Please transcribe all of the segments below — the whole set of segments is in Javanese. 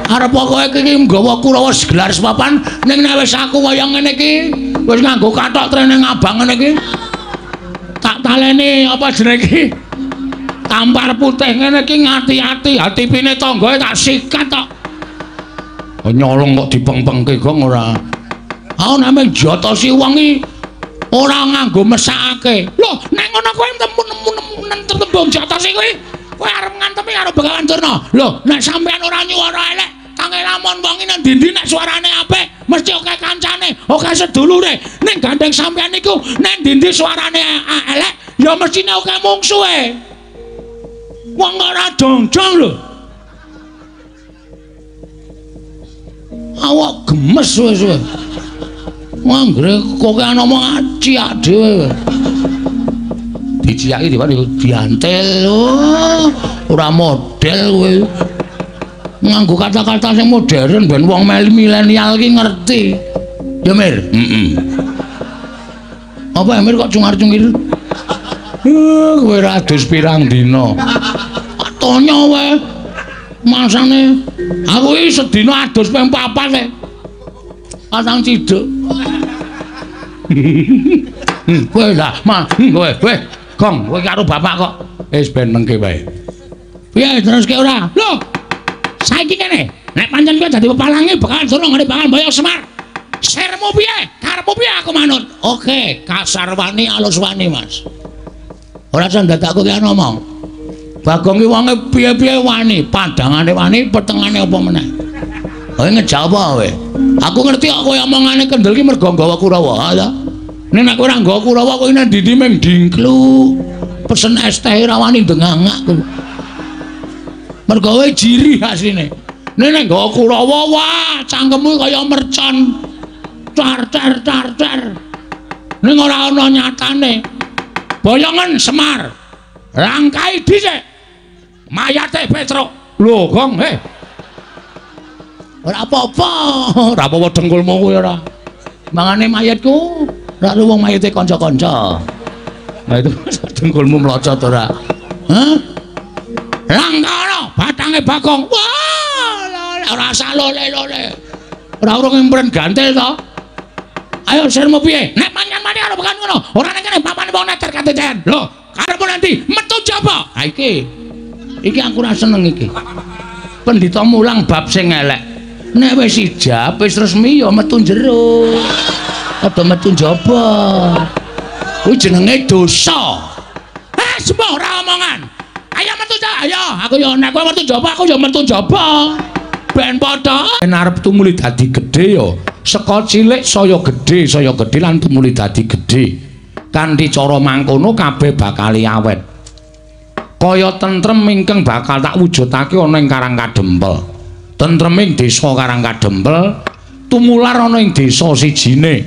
Arep kowe iki nggawa Kurawa gelar sepapan ning nek wis aku kaya ngene iki wis nganggo kathok trene abang ngene iki. Tak taleni apa jenenge iki? Tampar putih ngene iki ngati-ati, hatipine tanggae tak sikat tok. Nyolong kok dipengpengke gong ora. Aku nek mung jotosi wong iki ora nganggo mesakake. Lho, nek ngono kowe nemu tembung jotosi kuwi, kowe arep ngantemi karo Begawan Durna. Lho, nek sampean ora nyuwara elek, tange lamun wong iki nang ndi-ndi nek suarane apik, mesti akeh kancane, akeh sedulure. Ning gandeng sampean niku nek ndi-ndi suarane elek, ya mestine akeh mungsuhe. Wong ora jongjong lho. Awak gemes wis. Anggere kokean omong aciak dhewe. Diciaki diantel. Oh, ora model kowe. Nganggo kata-kata sing modern ben wong milenial ki ngerti. Ya Mir? Heeh. Apa Mir kok cungar-cungir? Kowe ora adus pirang dina. Tonyo wae. Masane aku iki sedina adus ping 4 e. Patang ciduk. Kowe lah, ma, kowe, kowe, gong, kowe karo bapak kok. Wis ben mengke wae. Piye teruske ora? Lho. Saiki kene, nek pancen kowe dadi pepalange bakalan sono ngene bakal mboyong Semar. Sermu piye? Karepmu piye aku manut? Oke, kasarwani alus wani, Mas. Ora jan dadak kowe ngomong. Bagong ki wonge piye-piye wani, padangane wani, petengane apa meneh. Kowe ngejawab kowe. Aku ngerti kok kowe omongane kendel ki mergo nggawa Kurawa, ha ta? Nek nek ora nggawa Kurawa kowe nang ndi-ndi mung dingklu. Pesen es teh ora wani ndengangak kowe. Mergo kowe jiri asline. Nek nek nggawa Kurawa, wah, cangkemmu kaya mercon. Car car car car. Ning ora ana nyatane. Boyongen Semar. Langkai dhisik. Mayate Petruk. Lho, Gong, he. Ora apa-apa, ora apa-apa dengkulmu kuwi ora. Mangane mayatku, ora wong mayate kanca-kanca. Nah itu dengkulmu mlocot ora. Hah? Langkara batange Bagong. Wah, ora salole-lole. Ora urung impren gantil to. Ayo sirmu piye? Nek mangan mati karo bekan ngono, ora nek kene papane wong neter kateten. Lho, karepmu nanti metu jaba. Ha iki. Iki aku ora seneng iki. Pendhita mulang bab sing elek. Nek wis ijab, wis resmi ya metu jero. Aja metu njaba. Kuwi jenenge dosa. Eh, sembuh ora omongan. Ayo metu ta, ayo. Aku ya nek kowe metu njaba, aku ya metu njaba. Ben padha. Yen arep tumuli dadi gedhe ya saka cilik saya gedhe lan tumuli dadi gedhe. Kanthi cara mangkono kabeh bakal awet. Kaya tentrem ingkang bakal tak wujudake ana ing Karang Kadempel. Tentreming desa Karang Kadempel tumular ana ing desa sijine.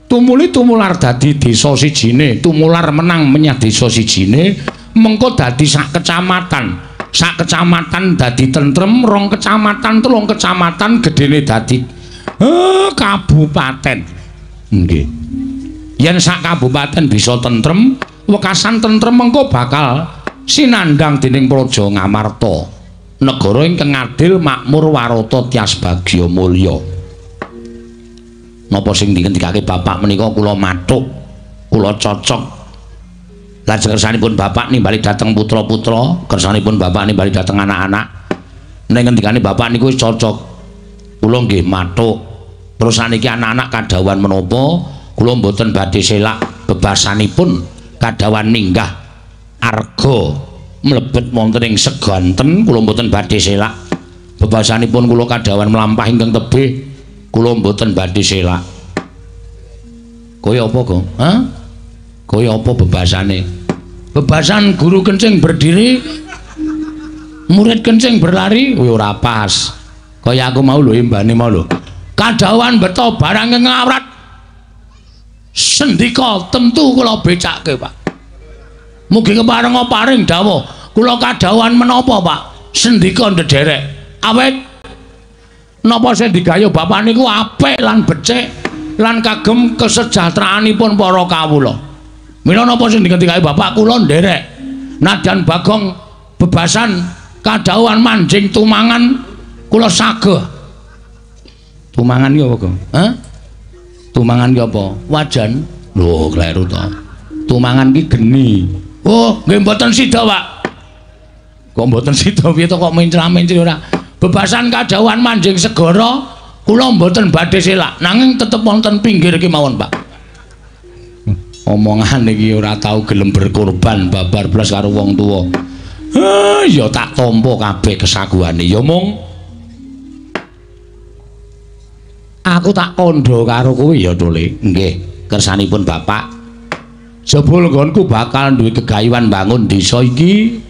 Tumuli tumular dadi desa sijine, tumular menang menyang desa sijine, mengko dadi sak kecamatan. Sak kecamatan dadi tentrem, rong kecamatan, telung kecamatan gedene dadi kabupaten. Nggih. Yen sak kabupaten bisa tentrem, wekasan tentrem mengko bakal sinandhang dening Praja Ngamarta. Negara ingkang adil, makmur, warata, tias bagya mulya. Napa sing dingendikake bapak menika kula mathuk, kula cocok. Lajeng kersanipun bapak nimbali dhateng putra-putra, kersanipun bapak nimbali dhateng anak-anak. Nek ngendikane bapak niku wis cocok. Kula nggih mathuk. Terus saniki anak-anak kadhawuhan menapa, kula mboten badhe selak bebasanipun kadhawuhan minggah arga mlebet wonten ing seganten, kula mboten badhe selak. Bebasanipun kula kadhawuhan mlampah ingkang tebih, kula mboten badhe selak. Kowe apa, Gong? Hah? Kowe apa bebasane? Bebasan guru kencing berdiri, murid kencing berlari, kowe ora pas. Kaya aku mau lho imbane mau lho. Kadhawuhan beto barang ngawrat. Sendika tentu kula becake, Pak. Mugi keparenga paring dawuh. Kula kadhawuhan menapa, Pak? Sendika ndederek. Awit napa sing digayuh bapak niku apik lan becik lan kagem kesejahteraanipun para kawula. Mila napa sing dingendikake bapak kula nderek. Nadyan Bagong bebasan kadhawuhan manjing tumangan Kula sageh. Tumangan ki apa, Gong? Hah? Tumangan ki apa? Wajan. Lho, kleru to. Tumangan ki geni. Oh, nggih mboten sida, Pak. Kok mboten sida piye to kok mencra-mencri ora? Bebasan kadhawuhan manjing segara kula mboten badhe selak, nanging tetep wonten pinggir kemawon, Pak. Omongan iki ora tau gelem berkorban babar blas karo wong tuwa. Ya tak tampa kabeh kesaguhane. Ya mung aku tak kandha karo kowe ya, Tole. Nggih, kersanipun Bapak. Jebul nggonku bakal duwe gegayuhan bangun desa iki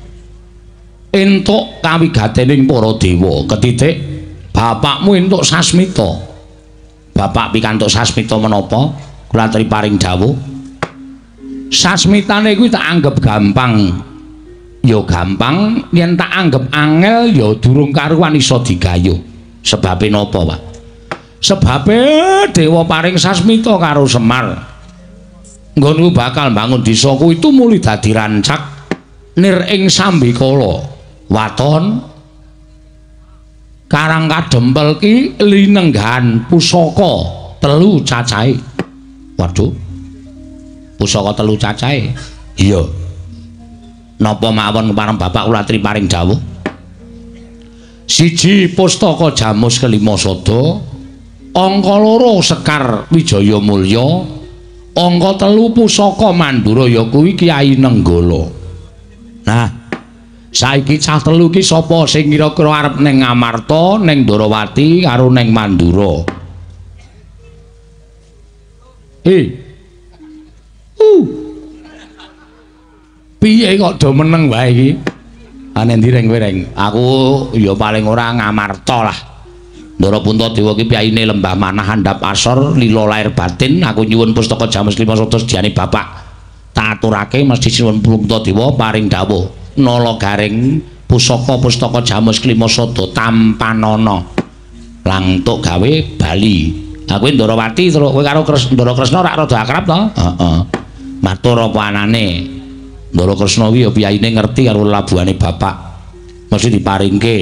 entuk kawigatening para dewa. Ketitik bapakmu entuk sasmita. Bapak pikantuk sasmita menapa? Kula aturi paring dawuh. Sasmitane kuwi tak anggap gampang. Ya gampang, yen tak anggap angel ya durung karuan iso digayuh. Sebabe napa, Pak? Sebabe dewa paring sasmita karo Semar. Nggonku bakal bangun desa kuwi tumuli dadi rancak nir ing sambikala. Waton Karang Kadempel ki linenggahan pusaka telu cacahe. Waduh. Pusaka telu cacahe. Iya. Napa mawon kepareng Bapak kula aturi paring dawuh? Siji pustaka Jamus kelima sada, angka loro Sekar Wijaya Mulya, angka telu pusaka Mandura ya kuwi Kyai Nenggala. Nah, saiki cah telu ki sapa sing kira-kira arep ning Ngamarta, ning Ndorowati karo ning Mandura? Piye kok do meneng wae iki? Ane ndi reng kowe reng? Aku ya paling ora Ngamarta lah. Ndara Puntadewa ki piyaine lembah manah andhap asor lila lair batin. Aku nyuwun pustaka Jamus lima sada sediane bapak. Tak aturake mesti sinuwun Puntadewa paring dawuh. Nala garing pusaka-pustaka Jamus klima sada tampanana. Langtuk gawe bali. Aku Ndarawati terus kowe karo Ndara Kresna rak rada akrab to? Heeh. Matur apa anane? Ndara Kresna kuwi ya piyaine ngerti karo labuhane bapak. Mesti diparingke.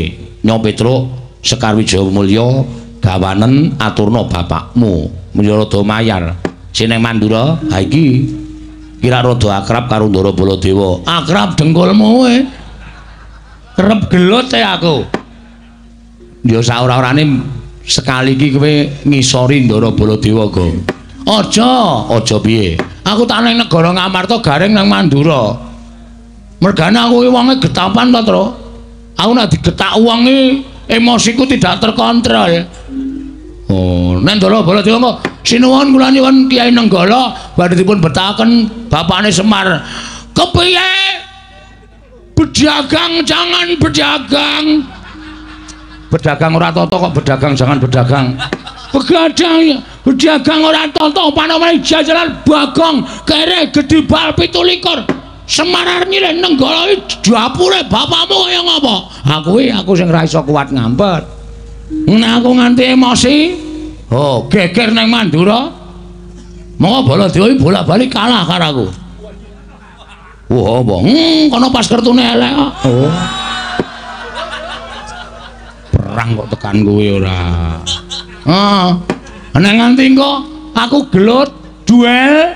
Nyo Petruk Sekar Wijaya Mulya gawanen aturna bapakmu. Ya rada mayar. Sing nang Mandura, ha iki kira rada akrab karo Ndara Baladewa. Akrab dengkulmu kowe. Kerep gelut e aku. Ya saora-orane sekali iki kowe ngisori Ndara Baladewa, Gong. Aja, aja piye? Aku tak nang negara Ngamarta garing nang Mandura. Mergane aku iki wonge getapan to, Tru. Aku nek digetak wong iki emosiku tidak terkontrol. Oh, nek Ndara Baladewa kok sinuwun kula nyuwun Kyai Nenggala badhe dipun betahaken bapakne Semar. Kepiye? Berdagang jangan berdagang. Berdagang ora tata kok berdagang jangan berdagang. Begadang, berdagang ora tata panomane jajaran Bagong kere gedhe bal 27. Semar arep nyilih Nenggala iki dapure bapakmu kaya ngapa? Aku sing ra iso kuat ngampet. Nek aku nganti emosi, oh geger nang Mandura. Monggo Baladewa iki bolak-balik kalah karo aku. Wah, apa? Kono pas kertune elek kok. Oh. Perang kok tekan kowe ora. Heeh. Nek nganti engko aku gelut duel.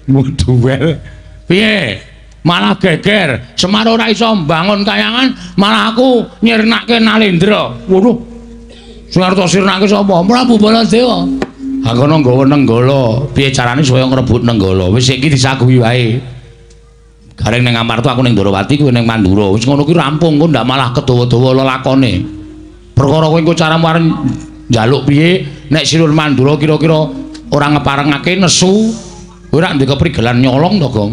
Duel. Piye? Malah geger. Semar ora iso mbangun kayangan, malah aku nyirnake Nalendra. Waduh. Sing arep sirnake sapa? Prabu Baladewa. Ha kono nggawa Nenggala. Piye carane supaya ngrebut Nenggala? Wis iki disaguhi wae. Gareng ning Ngamarta aku ning Ndorowati kowe ning Mandura. Wis ngono kuwi rampung kok ndak malah kedawa-dawa lelakone. Perkara kowe engko caramu arep njaluk piye nek Sinun Mandura kira-kira ora ngeparengake nesu, kowe ora ndek keprigelan nyolong to, Gong?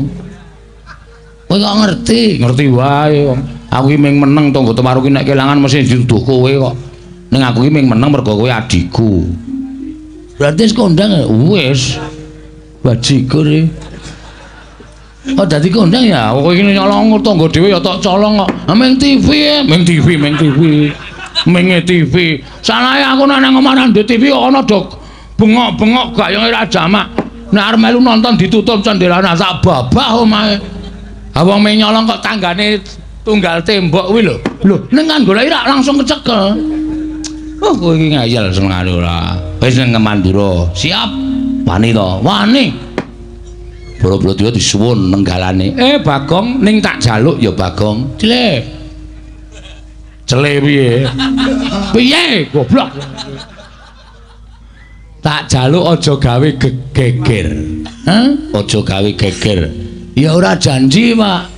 Kowe kok ngerti? Ngerti wae wong. Aku iki ming meneng tangga temaru ki nek kelangan mesti dituduh kowe kok. Ning aku iki ming meneng mergo kowe adikku. Berarti wis kondang ya? Wis. Bajigur iki. Oh dadi kondang ya? Kowe iki nyolong tangga dhewe ya tok colong kok. Ming TV, ming TV, ming TV. Ming TV. Salahe aku nang omah nang TV kok ana do bengok-bengok gayenge ra jamak. Nek arep melu nonton ditutup cendelane sak babah omahe. Ha wong ming nyolong kok tanggane tunggal tembok kuwi lho. Lho, ning kan goleki rak langsung kecekel. Oh, kowe iki ngayal senengane ora. Wis nang Mandura. Siap. Wani to? Wani. Baladewa disuwun nenggalane. Bagong ning tak jaluk ya Bagong. Cile. Cele piye? Piye goblok. Tak jaluk aja gawe geger. Hah? Aja gawe geger. Ya ora janji, Pak.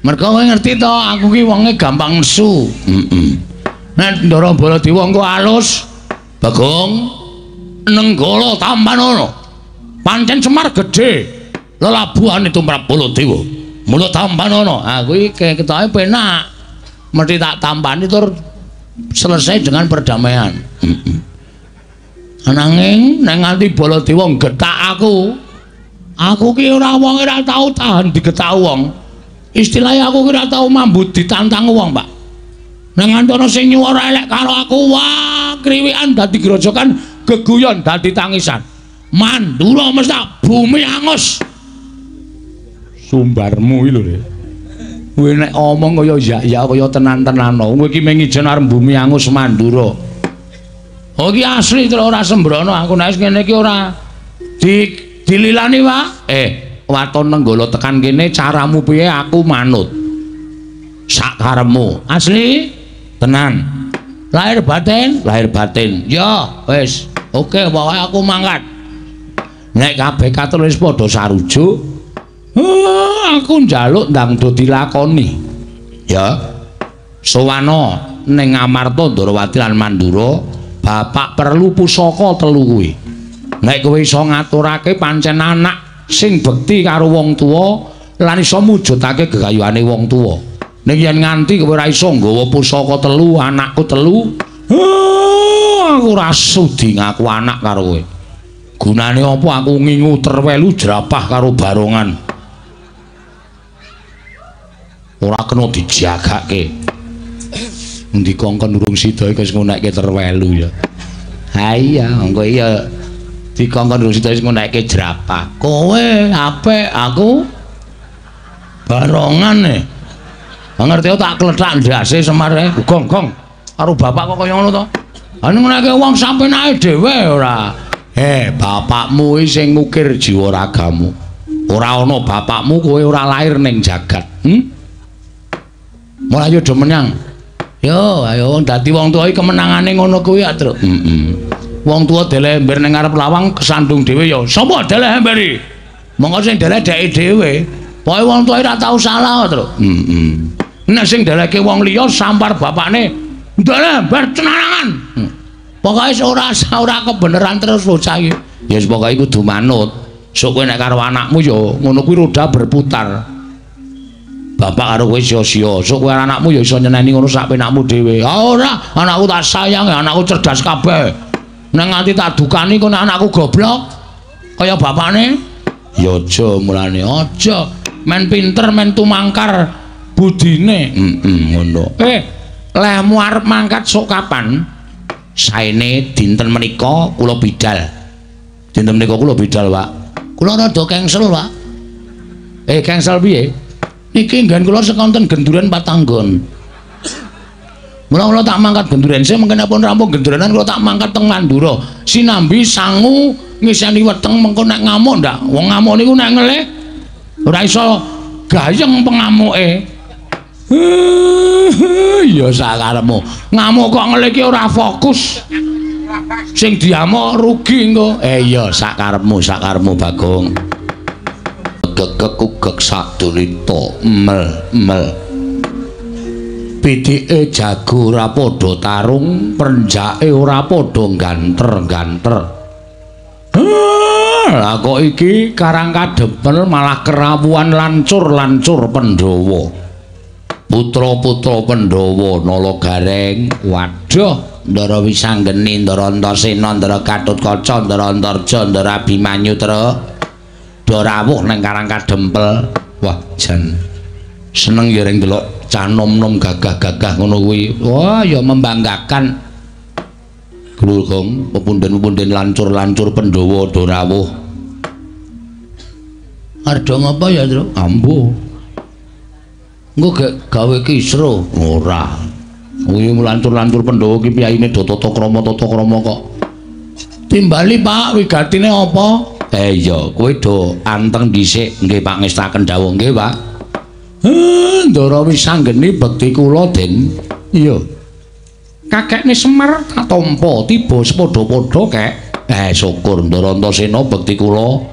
Mergo kowe ngerti to, aku ki wonge gampang nesu. Heeh. Nek Ndara Baladewa engko alus, Bagong Nenggala tampanono. Pancen Semar gedhe. Lelabuhane tumrap Baladewa. Mula tampanono. Ah kuwi ketoke penak. Mesti tak tampani tur selesai dengan perdamaian. Heeh. Ananging nek nganti Baladewa nggetak aku, aku ki ora wong ora tau tahan digetak wong. Istilahnya aku ki ora tau mambu ditantang wong, Pak. Nek nganti ana sing nyuwara elek karo aku, wah, kriwikan dadi grojokan, geguyon dadi tangisan. Mandura mesti bumi angus. Sumbarmu iki lho, Rek. Kowe nek omong kaya ya kaya tenan-tenan. Kowe iki mung ijen arep bumi angus Mandura. Oh iki asli terus ora sembrono aku nek ngene iki ora dililani, Pak. Waton Nenggala tekan kene caramu piye aku manut. Sakarepmu. Asli tenan. Lahir batin, lahir batin. Ya, wis. Oke, pokoke aku mangkat. Nek kabeh katur wis padha sarujuk, aku njaluk ndang do dilakoni. Ya. Sowana ning Amarta Ndorowati lan Mandura, bapak perlu pusaka telu kuwi. Nek kowe iso ngaturake pancen anak sing bekti karo wong tuwa lan iso mujudake gegayuhane wong tuwa. Ning yen nganti kowe ora iso nggawa pusaka telu, anakku telu, aku ora sudi ngaku anak karo kowe. Gunane apa aku ngingu terwelu jerapah karo barongan. Ora kena dijagake. Endi kongkon urung sida iki wis ngunekke terwelu ya. Ha iya, engko iya dikongkon urung sida wis ngunekke jerapah. Kowe apik, aku barongan e. Ngerti tak klethak ndase Semar e. Gong gong. Karo bapak kok kaya ngono to? Ha ngunekke wong sampenake dhewe ora. Bapakmu iki sing ngukir jiwa ragamu. Ora ana bapakmu kowe ora lahir ning jagat. Mulai ayo do menyang. Yo, ayo dadi wong tuwa iki kemenangane ngono kuwi ya, Truk. Heeh. Wong tuwa deleh ember ning ngarep lawang kesandung dhewe ya. Sapa deleh ember iki? Monggo sing deleh dheke dhewe. Pokoke wong tuwa ora tau salah, Truk. Heeh. Nek sing delehke wong liya sampar bapakne, deleh ember cenangan. Pokoke ora kebeneran terus bocah iki. Ya wis pokoke kudu manut. Sok kowe nek karo anakmu ya ngono kuwi roda berputar. Bapak karo kowe sia-sia. Sok kowe anakmu ya iso nyeneni ngono sak penakmu dhewe. Ah ora, anakku tak sayang, anakku cerdas kabeh. Nek nganti tak dukani kok nek anakku goblok kaya bapakne, ya aja mulane aja. Men pinter men tumangkar budine. Heeh, ngono. Lehmu arep mangkat sok kapan? Saene dinten menika kula bidal. Dinten menika kula bidal, Pak. Kula rada cancel, Pak. Cancel piye? Niki nggen kula sekonten genduren patanggon. Mula kula tak mangkat genduren sing mengkene pun rampung genduranan kula tak mangkat teng Mandura. Sinambi sangu ngiseni weteng mengko nek ngamuk ndak. Wong ngamuk niku nek ngelih ora iso gayeng pengamuke. Ya sakarepmu. Ngamuk kok ngelih iki ora fokus. Sing diamuk rugi engko. Iya sakarepmu, sakarepmu Bagong. Gegek ugek sadurita mel mel. Pitike jago ora padha tarung, prenjake ora padha ganter-ganter. Lah kok iki Karang Kadempel malah kerawuhan lancur-lancur Pandhawa. Putra-putra Pandhawa Nala Gareng, waduh, Ndara Wisanggeni, Ndara Antasena, Ndara Gatotkaca, Ndara Antarja, Ndara Abimanyu truk. Do rawuh nang Karang Kadempel. Wah, jan seneng ya reng delok cah nom-nom gagah-gagah ngono kuwi. Wah, ya membanggakan. Glugong, pepunden-pepunden lancur-lancur Pandhawa do rawuh. Ardo ngapa ya, Truk? Ambo. Engko gawe kisruh. Ora. Kuwi lancur-lancur Pandhawa ki piyayine do tata krama kok. Timbali Pak, wigatine apa? Eh iya, kowe do anteng dhisik nggih Pak ngestaken dawuh nggih Pak. Ndara Wisanggeni bekti kula Den. Iya. Kakekne Semar tak tampa tiba sepadha-padha kek. Syukur Ndara Antasena bekti kula.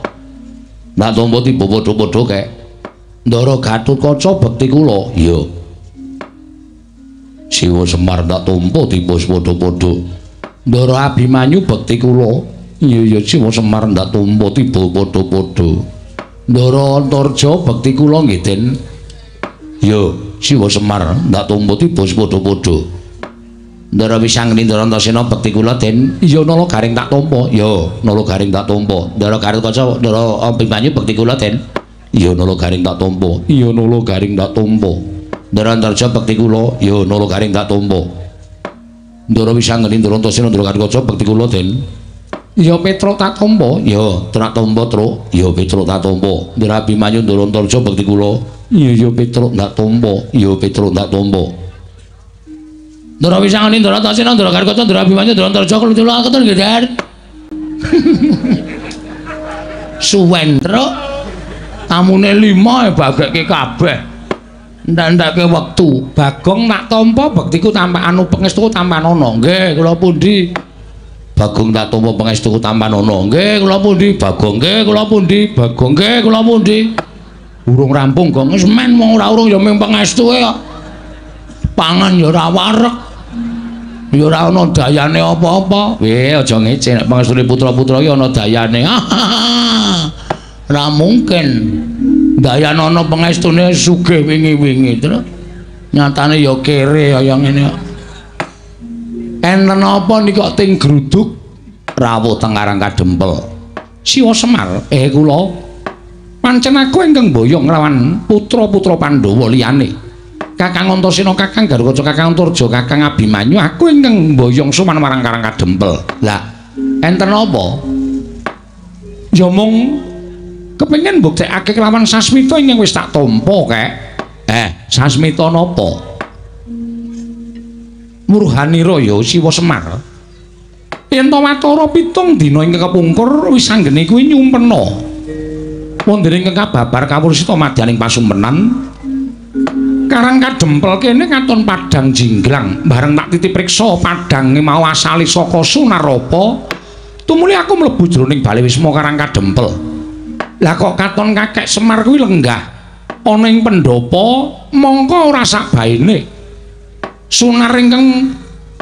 Tak tampa tiba padha-padha kek. Ndara Gatotkaca bekti kula. Iya. Siwa Semar tak tampa tiba sepadha-padha. Ndara Abimanyu bekti kula. Iya iya Siwa Semar ndak tampa tiba padha-padha. Ndara Antarja bekti kula nggih Den. Iya, Siwa Semar ndak tampa tiba padha-padha. Ndara Wisanggeni Ndara Antasena bekti kula Den. Iya Nala Garing tak tampa. Iya, Nala Garing tak tampa. Ndara Gatotkaca Ndara Abimanyu bekti kula Den. Iya Nala Garing tak tampa. Iya Nala Garing tak tampa. Ndara Antarja bekti kula. Iya Nala Garing tak tampa. Ndara Wisanggeni Ndara Antasena Ndara Gatotkaca bekti kula Den. Iya Petruk tak tampa. Iya, tak tampa Truk. Iya Petruk tak tampa. Ndara Abimanyu Ndara Antarja bekti kula. Iya iya Petruk tak tampa. Iya Petruk tak tampa. Ndara Wisanggeni Ndara Antasena Ndara Gatotkaca Ndara Abimanyu Ndara Antarja kula ketun nggih Den. Suwen Truk. Tamune 5 bagekke kabeh. Ndak-ndake wektu. Bagong tak tampa bektiku tampakanu pangestuku tampanana. Nggih, kula pundi? Bagong tak tampa pangestuku tampanana. Nggih, kula pundi? Bagong nggih, kula pundi? Bagong nggih, kula pundi? Urung rampung, Gong. Wis men wong ora urung ya mung pangestuke kok. Pangan ya ora wareg. Ya ora ana dayane apa-apa. Weh, aja ngece nek pangestune putra-putra iki ana dayane. Ora mungkin. Dayan ana pangestune sugih wingi-wingi, Truk. Nyatane ya kere kaya ngene kok. Enten apa niki kok ting gruduk rawuh teng Karang Kadempel. Siwa Semar, kula pancen aku ingkang mboyong nglawan putra-putra Pandhawa liyane. Kakang Antasena, Kakang Gatotkaca, Kakang Antarja, Kakang Abimanyu, aku ingkang mboyong sowan marang Karang Kadempel. Lah, enten apa? Ya mung kepengin mbuktekake kelawan sasmita ingkang wis tak tampa, Kek. Sasmita napa? Murhanira ya Siwa Semar. Yen ta watara 7 dina ingkang kepungkur Wisanggeni kuwi nyumpena. Wonten ingkang kababar kawursita madyaning pasumpenan Karang Kadempel kene katon padhang jinggrang. Bareng tak titip priksa padhange mau asale saka Sunarapa, tumuli aku mlebu jroning bale wisma Karang Kadempel. Lah kok katon kakek Semar kuwi lenggah ana ing pendhapa mongko ora sakbaene. Sunar ingkang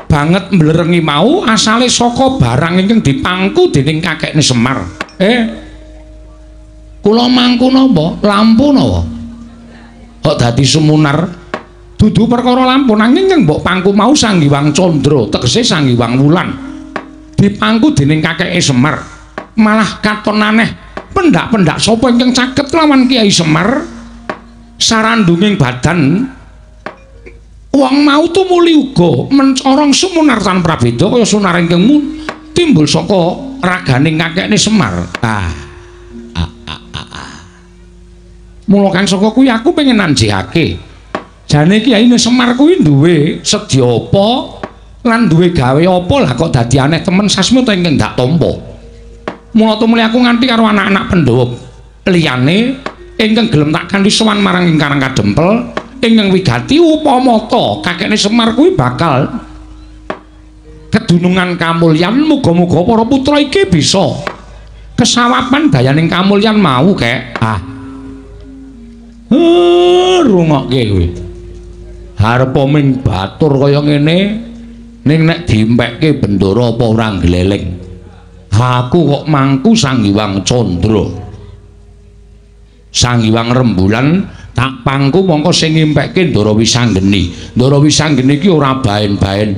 banget mblerengi mau asale saka barang ingkang dipangku dening kakekne Semar. Kula mangku napa? Lampu napa? Kok dadi sumunar? Dudu perkara lampu nanging ingkang mbok pangku mau Sang Hyang Candra, tegese Sang Hyang Wulan. Dipangku dening kakeke Semar. Malah katon aneh, pendak-pendak sapa ingkang caket lawan Kyai Semar? Sarandunging badan wong mau tumuli uga mencorong sumunar tan prabeda kaya sunar ingkang timbul saka raganing kakekne Semar. Mula kang saka kuwi aku pengen nanjihake. Jane Kyai Semar kuwi duwe sedya apa lan duwe gawe apa lah kok dadi aneh temen sasmita ingkang dak tampa. Mula tumuli aku nganti karo anak-anak Pandhawa liyane ingkang gelem tak kanthi sowan marang ing Karang Kadempel ingkang wigati upamata kakekne Semar kuwi bakal kedunungan kamulyan. Muga-muga para putra iki bisa kesawapan dayaning kamulyan mau, Kek. Rungokke kowe. Arepa ming batur kaya ngene ning nek diempekke bendara apa ora gleleng. Aku kok mangku Sang Hyang Candra. Sang Hyang Rembulan tak pangku mongko sing ngimpekke Ndara Wisanggeni. Ndara Wisanggeni iki ora baen-baen.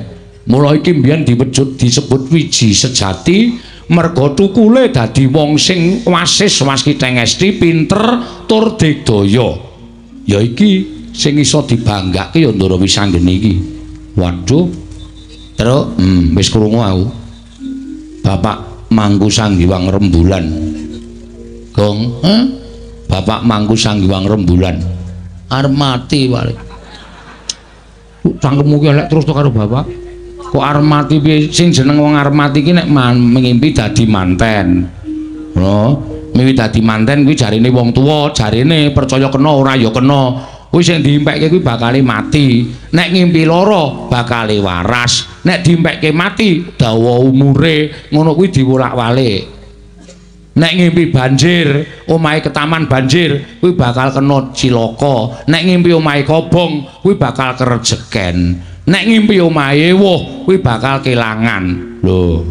Mula iki mbiyen diwujud disebut wiji sejati merga tukule dadi wong sing wasis waskiteng esti pinter tur digdaya. Ya iki sing iso dibanggake ya Ndara Wisanggeni iki. Waduh. Truk, wis krungu aku. Bapak mangku Sang Hyang Rembulan. Gong, Bapak mangku Sang Hyang Rembulan. Arep mati paling. Cangkemmu ki elek terus to karo bapak. Kok arep mati piye? Sing jeneng wong arep mati ki nek ngimpi dadi manten. Ngono. Mimpi dadi manten kuwi jarine wong tuwa, jarine percaya kena ora ya kena. Kuwi sing diimpekke kuwi bakale mati. Nek ngimpi lara bakale waras. Nek diimpekke mati dawa umure, ngono kuwi diwolak-walik. Nek ngimpi banjir, omahe ketaman banjir, kuwi bakal kena cilaka. Nek ngimpi omahe kobong, kuwi bakal kerejeken. Nek ngimpi omahe woh, kuwi bakal kelangan. Lho.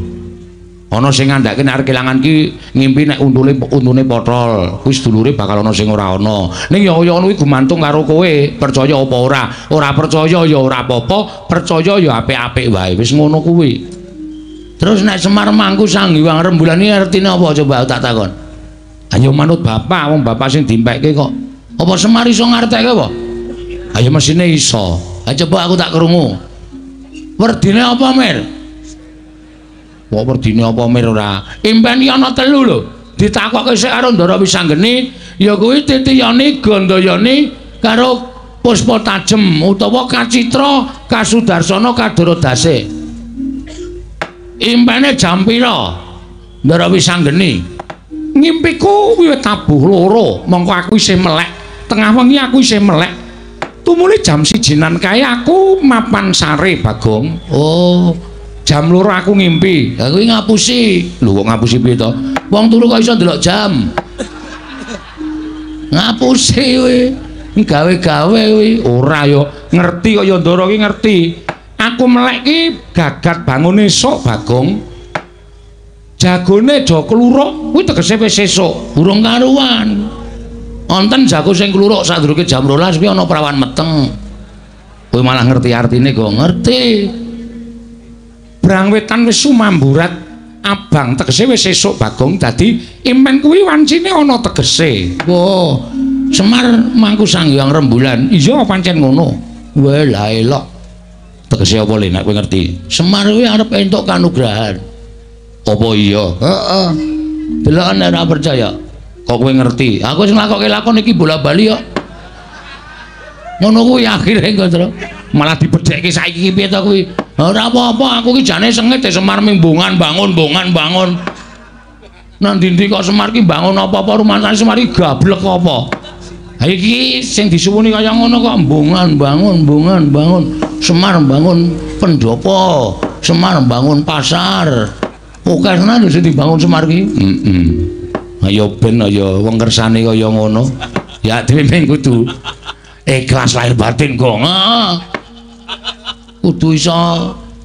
Ana sing ngandhake nek arep kelangan ki ngimpi nek untune potol, kuwi sedulure bakal ana sing ora ana. Ning ya kaya ngono kuwi gumantung karo kowe, percaya apa ora. Ora percaya ya ora apa-apa, percaya ya apik-apik wae. Wis ngono kuwi. Terus nek Semar mangku Sang Hyang Rembulan iki artine apa coba tak takon. Ayo manut bapak, wong bapak sing dimpekke kok. Apa Semar iso ngartekke apa? Ayo mesine iso. Ayo coba aku tak krungu. Werdine apa, Mir? Kok werdine apa, Mir ora? Impen iki ana telu lho. Ditakokke sik karo Ndara Wisanggeni, ya kuwi Titiyani, Gandayani karo Puspa Tajem utawa Kacitra, Kasudarsana, Kadaradase. Impene jam pira? Ndara Wisanggeni. Ngimpiku wiwit tabuh loro, mongko aku isih melek. Tengah wengi aku isih melek. Tumuli jam 1-nan kae aku mapan sare, Bagong. Oh, jam 2 aku ngimpi. Lah kuwi ngapusi. Lho kok ngapusi piye to? Wong turu kok iso ndelok jam. Ngapusi kuwi. Gawe-gawe kuwi. Ora ya, ngerti kok ya Ndara ki ngerti. Aku melek ki gagat bangun esuk, Bagong. Jagone aja kluruk, kuwi tegese wis esuk, burung karuan. Wonten jago sing kluruk sadurunge jam 12 kuwi ana prawan meteng. Kowe malah ngerti artine kok ngerti. Brang wetan wis sumamburat abang tegese wis esuk, Bagong. Dadi impen kuwi wancine ana tegese. Wah, Semar mangku Sang Hyang Rembulan. Iya pancen ngono. Wah, lah elok. Tegese apa le nek kowe ngerti? Semar kuwi arep entuk kanugrahan. Apa iya? Heeh. Deloken nek ora percaya. Kok kowe ngerti? Aku sing nglakokke lakon iki bola-bali kok. Ngono kuwi akhire kok, malah dibedhekke saiki iki piye to kuwi? Ora apa-apa, aku ki jane sengit Semar mimbungan bangun, bongan bangun. Nang ndi kok Semar ki bangun apa-apa rumangsane Semar iki gablek apa? Ha iki sing disuwuni kaya ngono kok mbungan bangun, mbungan bangun. Semar bangun pendopo, Semar bangun pasar. Oke tenan lho sing dibangun Semar ki. Heeh. Ayo ben ayo wong kersane kaya ngono. Ya dhewe mung kudu ikhlas lahir batin kok. Kudu iso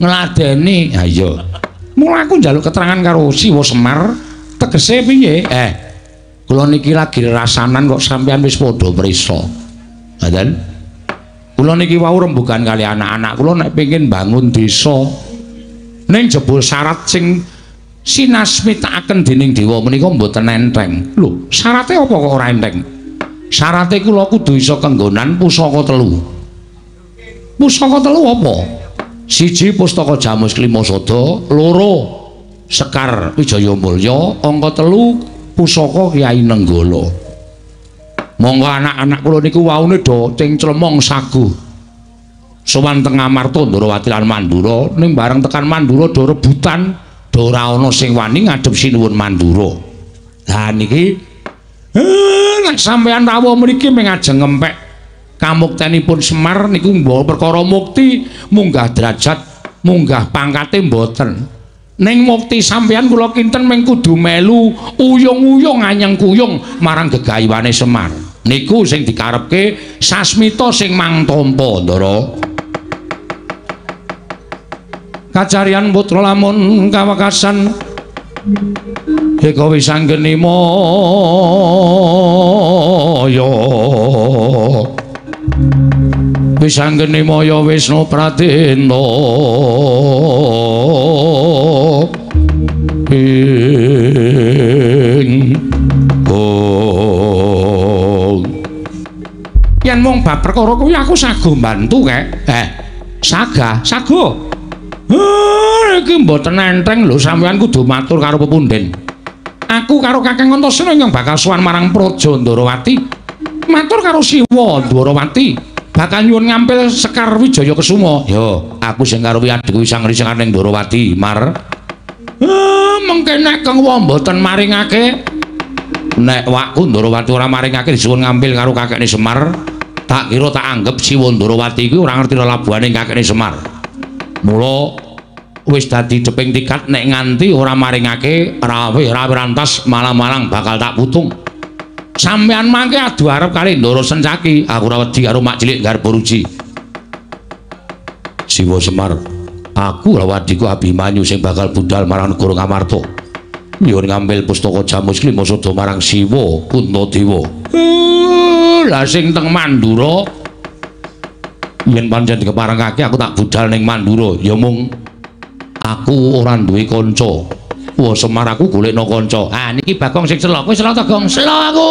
ngladeni. Ha iya. Mula aku njaluk keterangan karo Siwa Semar, tegese piye? Kula niki lagi rasanan kok sampean wis padha prisa. Ngoten. Kula niki wau rembugan kali anak-anak kula nek pengin bangun desa. Ning jebul syarat sing sinasmitakaken dening dewa menika mboten enteng. Lho, syarate apa kok ora enteng? Syarate kula kudu iso kenggonan pusaka telu. Pusaka telu apa? Siji pustaka Jamus Klimasada, loro Sekar Wijaya Mulya, angka telu pusaka Kyai Nenggala. Monggo anak-anak kula niku waune do cengclemong saguh. Sowan teng Amarta Ndrawati lan Mandura, ning bareng tekan Mandura do rebutan, do ora ana sing wani ngadhep Sinuwun Mandura. Lah niki nek sampeyan rawuh mriki mung ajeng ngempek kamuktenipun Semar niku nggawa perkara mukti, munggah derajat, munggah pangkate mboten. Ning mukti sampeyan kula kinten mung kudu melu uyung-uyung anyeng kuyung marang gegayuhane Semar. Niku sing dikarepke sasmita sing mangtampa, Ndara. Kacarian putra lamun kawekasan eka wisanggeni maya. Wisanggeni maya Wisnu Pradena. Ing oh. Yen mung bab perkara kuwi aku sago mbantu kek. Saga, sago. Iki mboten enteng lho, sampeyan kudu matur karo pepunden. Aku karo Kakang Antasena ingkang bakal sowan marang Praja Ndrawati. Matur karo Siwa Ndrawati. Bakal nyuwun ngampil Sekar Wijaya Kesuma. Yo, aku sing karo adhiku Sang Risi ning Ndorowati, Mar. Mengke nek Kang Wa mboten maringake, nek wakku Ndorowati ora maringake disuwun ngampil karo kakekne Semar, tak kira tak anggep Siwa Ndorowati kuwi ora ngerti lelabuhane kakekne Semar. Mula wis dadi deping tikat nek nganti ora maringake rawe-rawe rantas malang-malang bakal tak putung. Sampeyan mangke adu arep kali Ndara Sencaki, aku ora wedi karo mak cilik Garbaruji. Siwa Semar, aku lawan adhiku Abimanyu sing bakal budal marang negara Ngamarta. Nyuwun ngambil pustaka Jamus Klima Sada marang Siwa Puntadewa. Lah sing teng Mandura yen pancen dikeparengake aku tak budal ning Mandura, ya mung aku ora duwe kanca. Wah Semar aku golekno kanca. Ah niki Bagong sing selo. Kowe selo ta, Gong? Selo aku.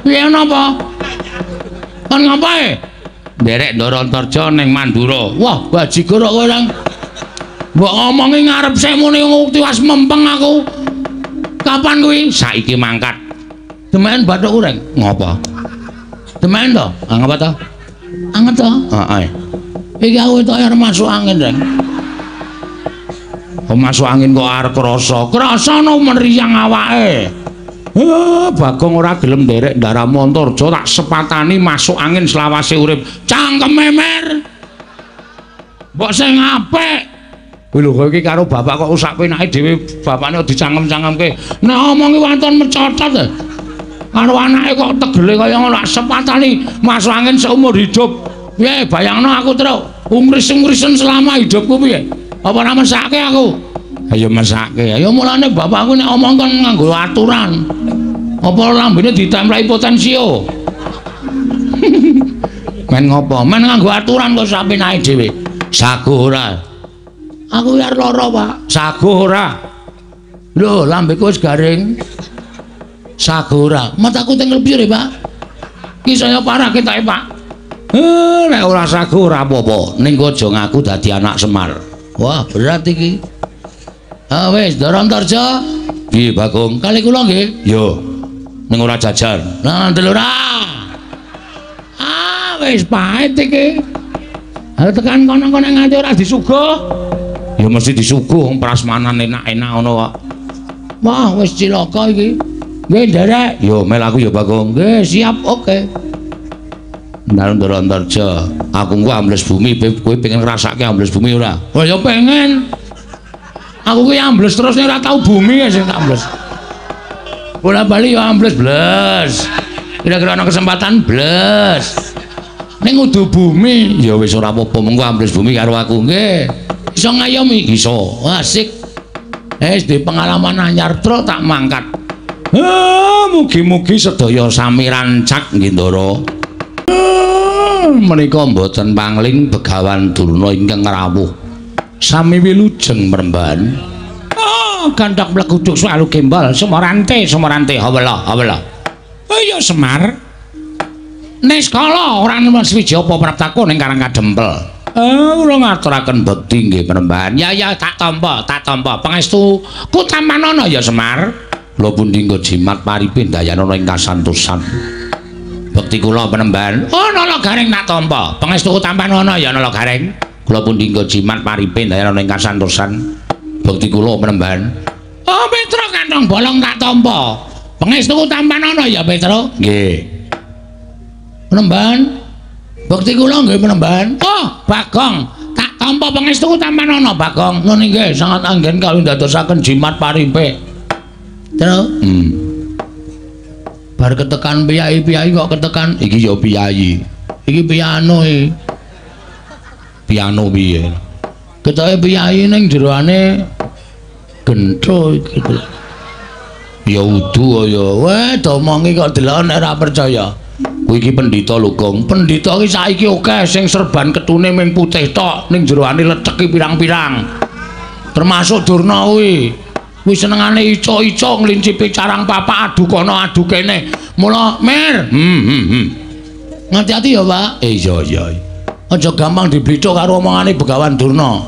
Piye napa? Kon ngapae? Nderek Ndara Antarja ning Mandura. Wah, bajigur kok kowe nang. Mbok ngomongi ngarep semune tiwas mempeng aku. Kapan kuwi? Saiki mangkat. Demen bathuk kureng. Ngopo? Demen to? Ah ngapa to? Anget to? Heeh. Iki aku entuk arep masuk angin, Reng. Masuk angin kok arep krasa. Krasa no meriang awake. Bagong ora gelem nderek ndaramu Antarja tak sepatani masuk angin selawase urip. Cangkeme mer. Mbok sing apik. Kuwi lho kowe iki karo bapak kok sak penake dhewe bapakne dicangkem-cangkemke. Nek omongi waton mecotot. Karo anake kok tegele kaya ngono tak sepatani masuk angin seumur hidup. Piye bayangno aku truk ungris-ungrisen selama hidupku piye? Apa ora mesake aku? Ayo mesake. Ayo mulane bapakku nek omong kon nganggo aturan. Apa lambene ditempleki potensio? Men ngopo? Men nganggo aturan kok sak penake dhewe. Sago ora. Aku arep lara, Pak. Sago ora. Lho, lambeku wis garing. Sago ora. Mataku teng lebih, Pak. Ki saya parah ketoke, Pak. Nek ora sago ora apa-apa. Ning aja ngaku dadi anak Semar. Wah, berat iki. Ah wis, Ndara Antarja. Piye, Bagong? Kali kula nggih. Yo. Ning ora jajan. Lah, ndel ora. Ah, wis pahit iki. Ha tekan kono-kono nganti ora disuguh. Ya mesti disuguh wong prasmanan enak-enak ngono kok. Wah, wis cilaka iki. Nggih, nderek. Yo mel aku ya, Bagong. Nggih, siap, oke. Ndara Antarja, aku engko ambles bumi, kowe pengen ngrasake ambles bumi ora? Oh ya pengen. Aku kuwi ambles terus nek ora tau bumi sing tak ambles. Bola-bali ya ambles bles. Kira-kira ana kesempatan bles. Ning kudu bumi, ya wis ora apa-apa, mengko ambles bumi karo aku nggih. Iso ngayomi? Iso. Asik. Wis di pengalaman anyar truk tak mangkat. Mugi-mugi sedaya sami rancak nggih Ndara. Menika mboten pangling Begawan Durna ingkang rawuh. Sami wilujeng mremban. Gandhak mleguduk swalu gembol sumorante sumorante hawela hawela. Oh iya Semar. Niskala ora nemen swiji apa praptaku ning Karang Kadempel. Kula ngaturaken bekti nggih mremban. Ya ya tak tampa, tak tampa. Pangestu ku tampanana ya Semar. Kula pundi nggo jimat paripe ndayanana ing kasantosan. Bekti kula penemban. Oh Nala Gareng tak tampa. Pangestu ku tampanana ya Nala Gareng. Kula pundi nggo jimat paripe ndayanana ing kasantosan. Bekti kula penemban. Oh Petro kantong bolong tak tampa. Pangestu ku tampanana ya Petro. Nggih. Penemban. Bekti kula nggih penemban. Oh Bagong tak tampa pangestu ku tampanana Bagong. Nun inggih sangat anggen kawin ndadosaken jimat paripe. Terus bar ketekan piyai-piyai kok ketekan iki ya piyai. Iki piano iki. Piano piye? Ketoke piyai ning jeroane gentho iki. Ya udu ya. Weh, domongi kok delok nek ora percaya. Kuwi iki pendhita lho, Gong. Pendhita iki saiki akeh sing serban ketune ming putih tok, ning jeroane leceki pirang-pirang. Termasuk Durna kuwi. Kuwi senengane ico-ico nglincipi carang papak adu kono adu kene. Mula Mir. Ngati-ati ya, Pak. Iya iya. Aja gampang diblithuk karo omongane Begawan Durna.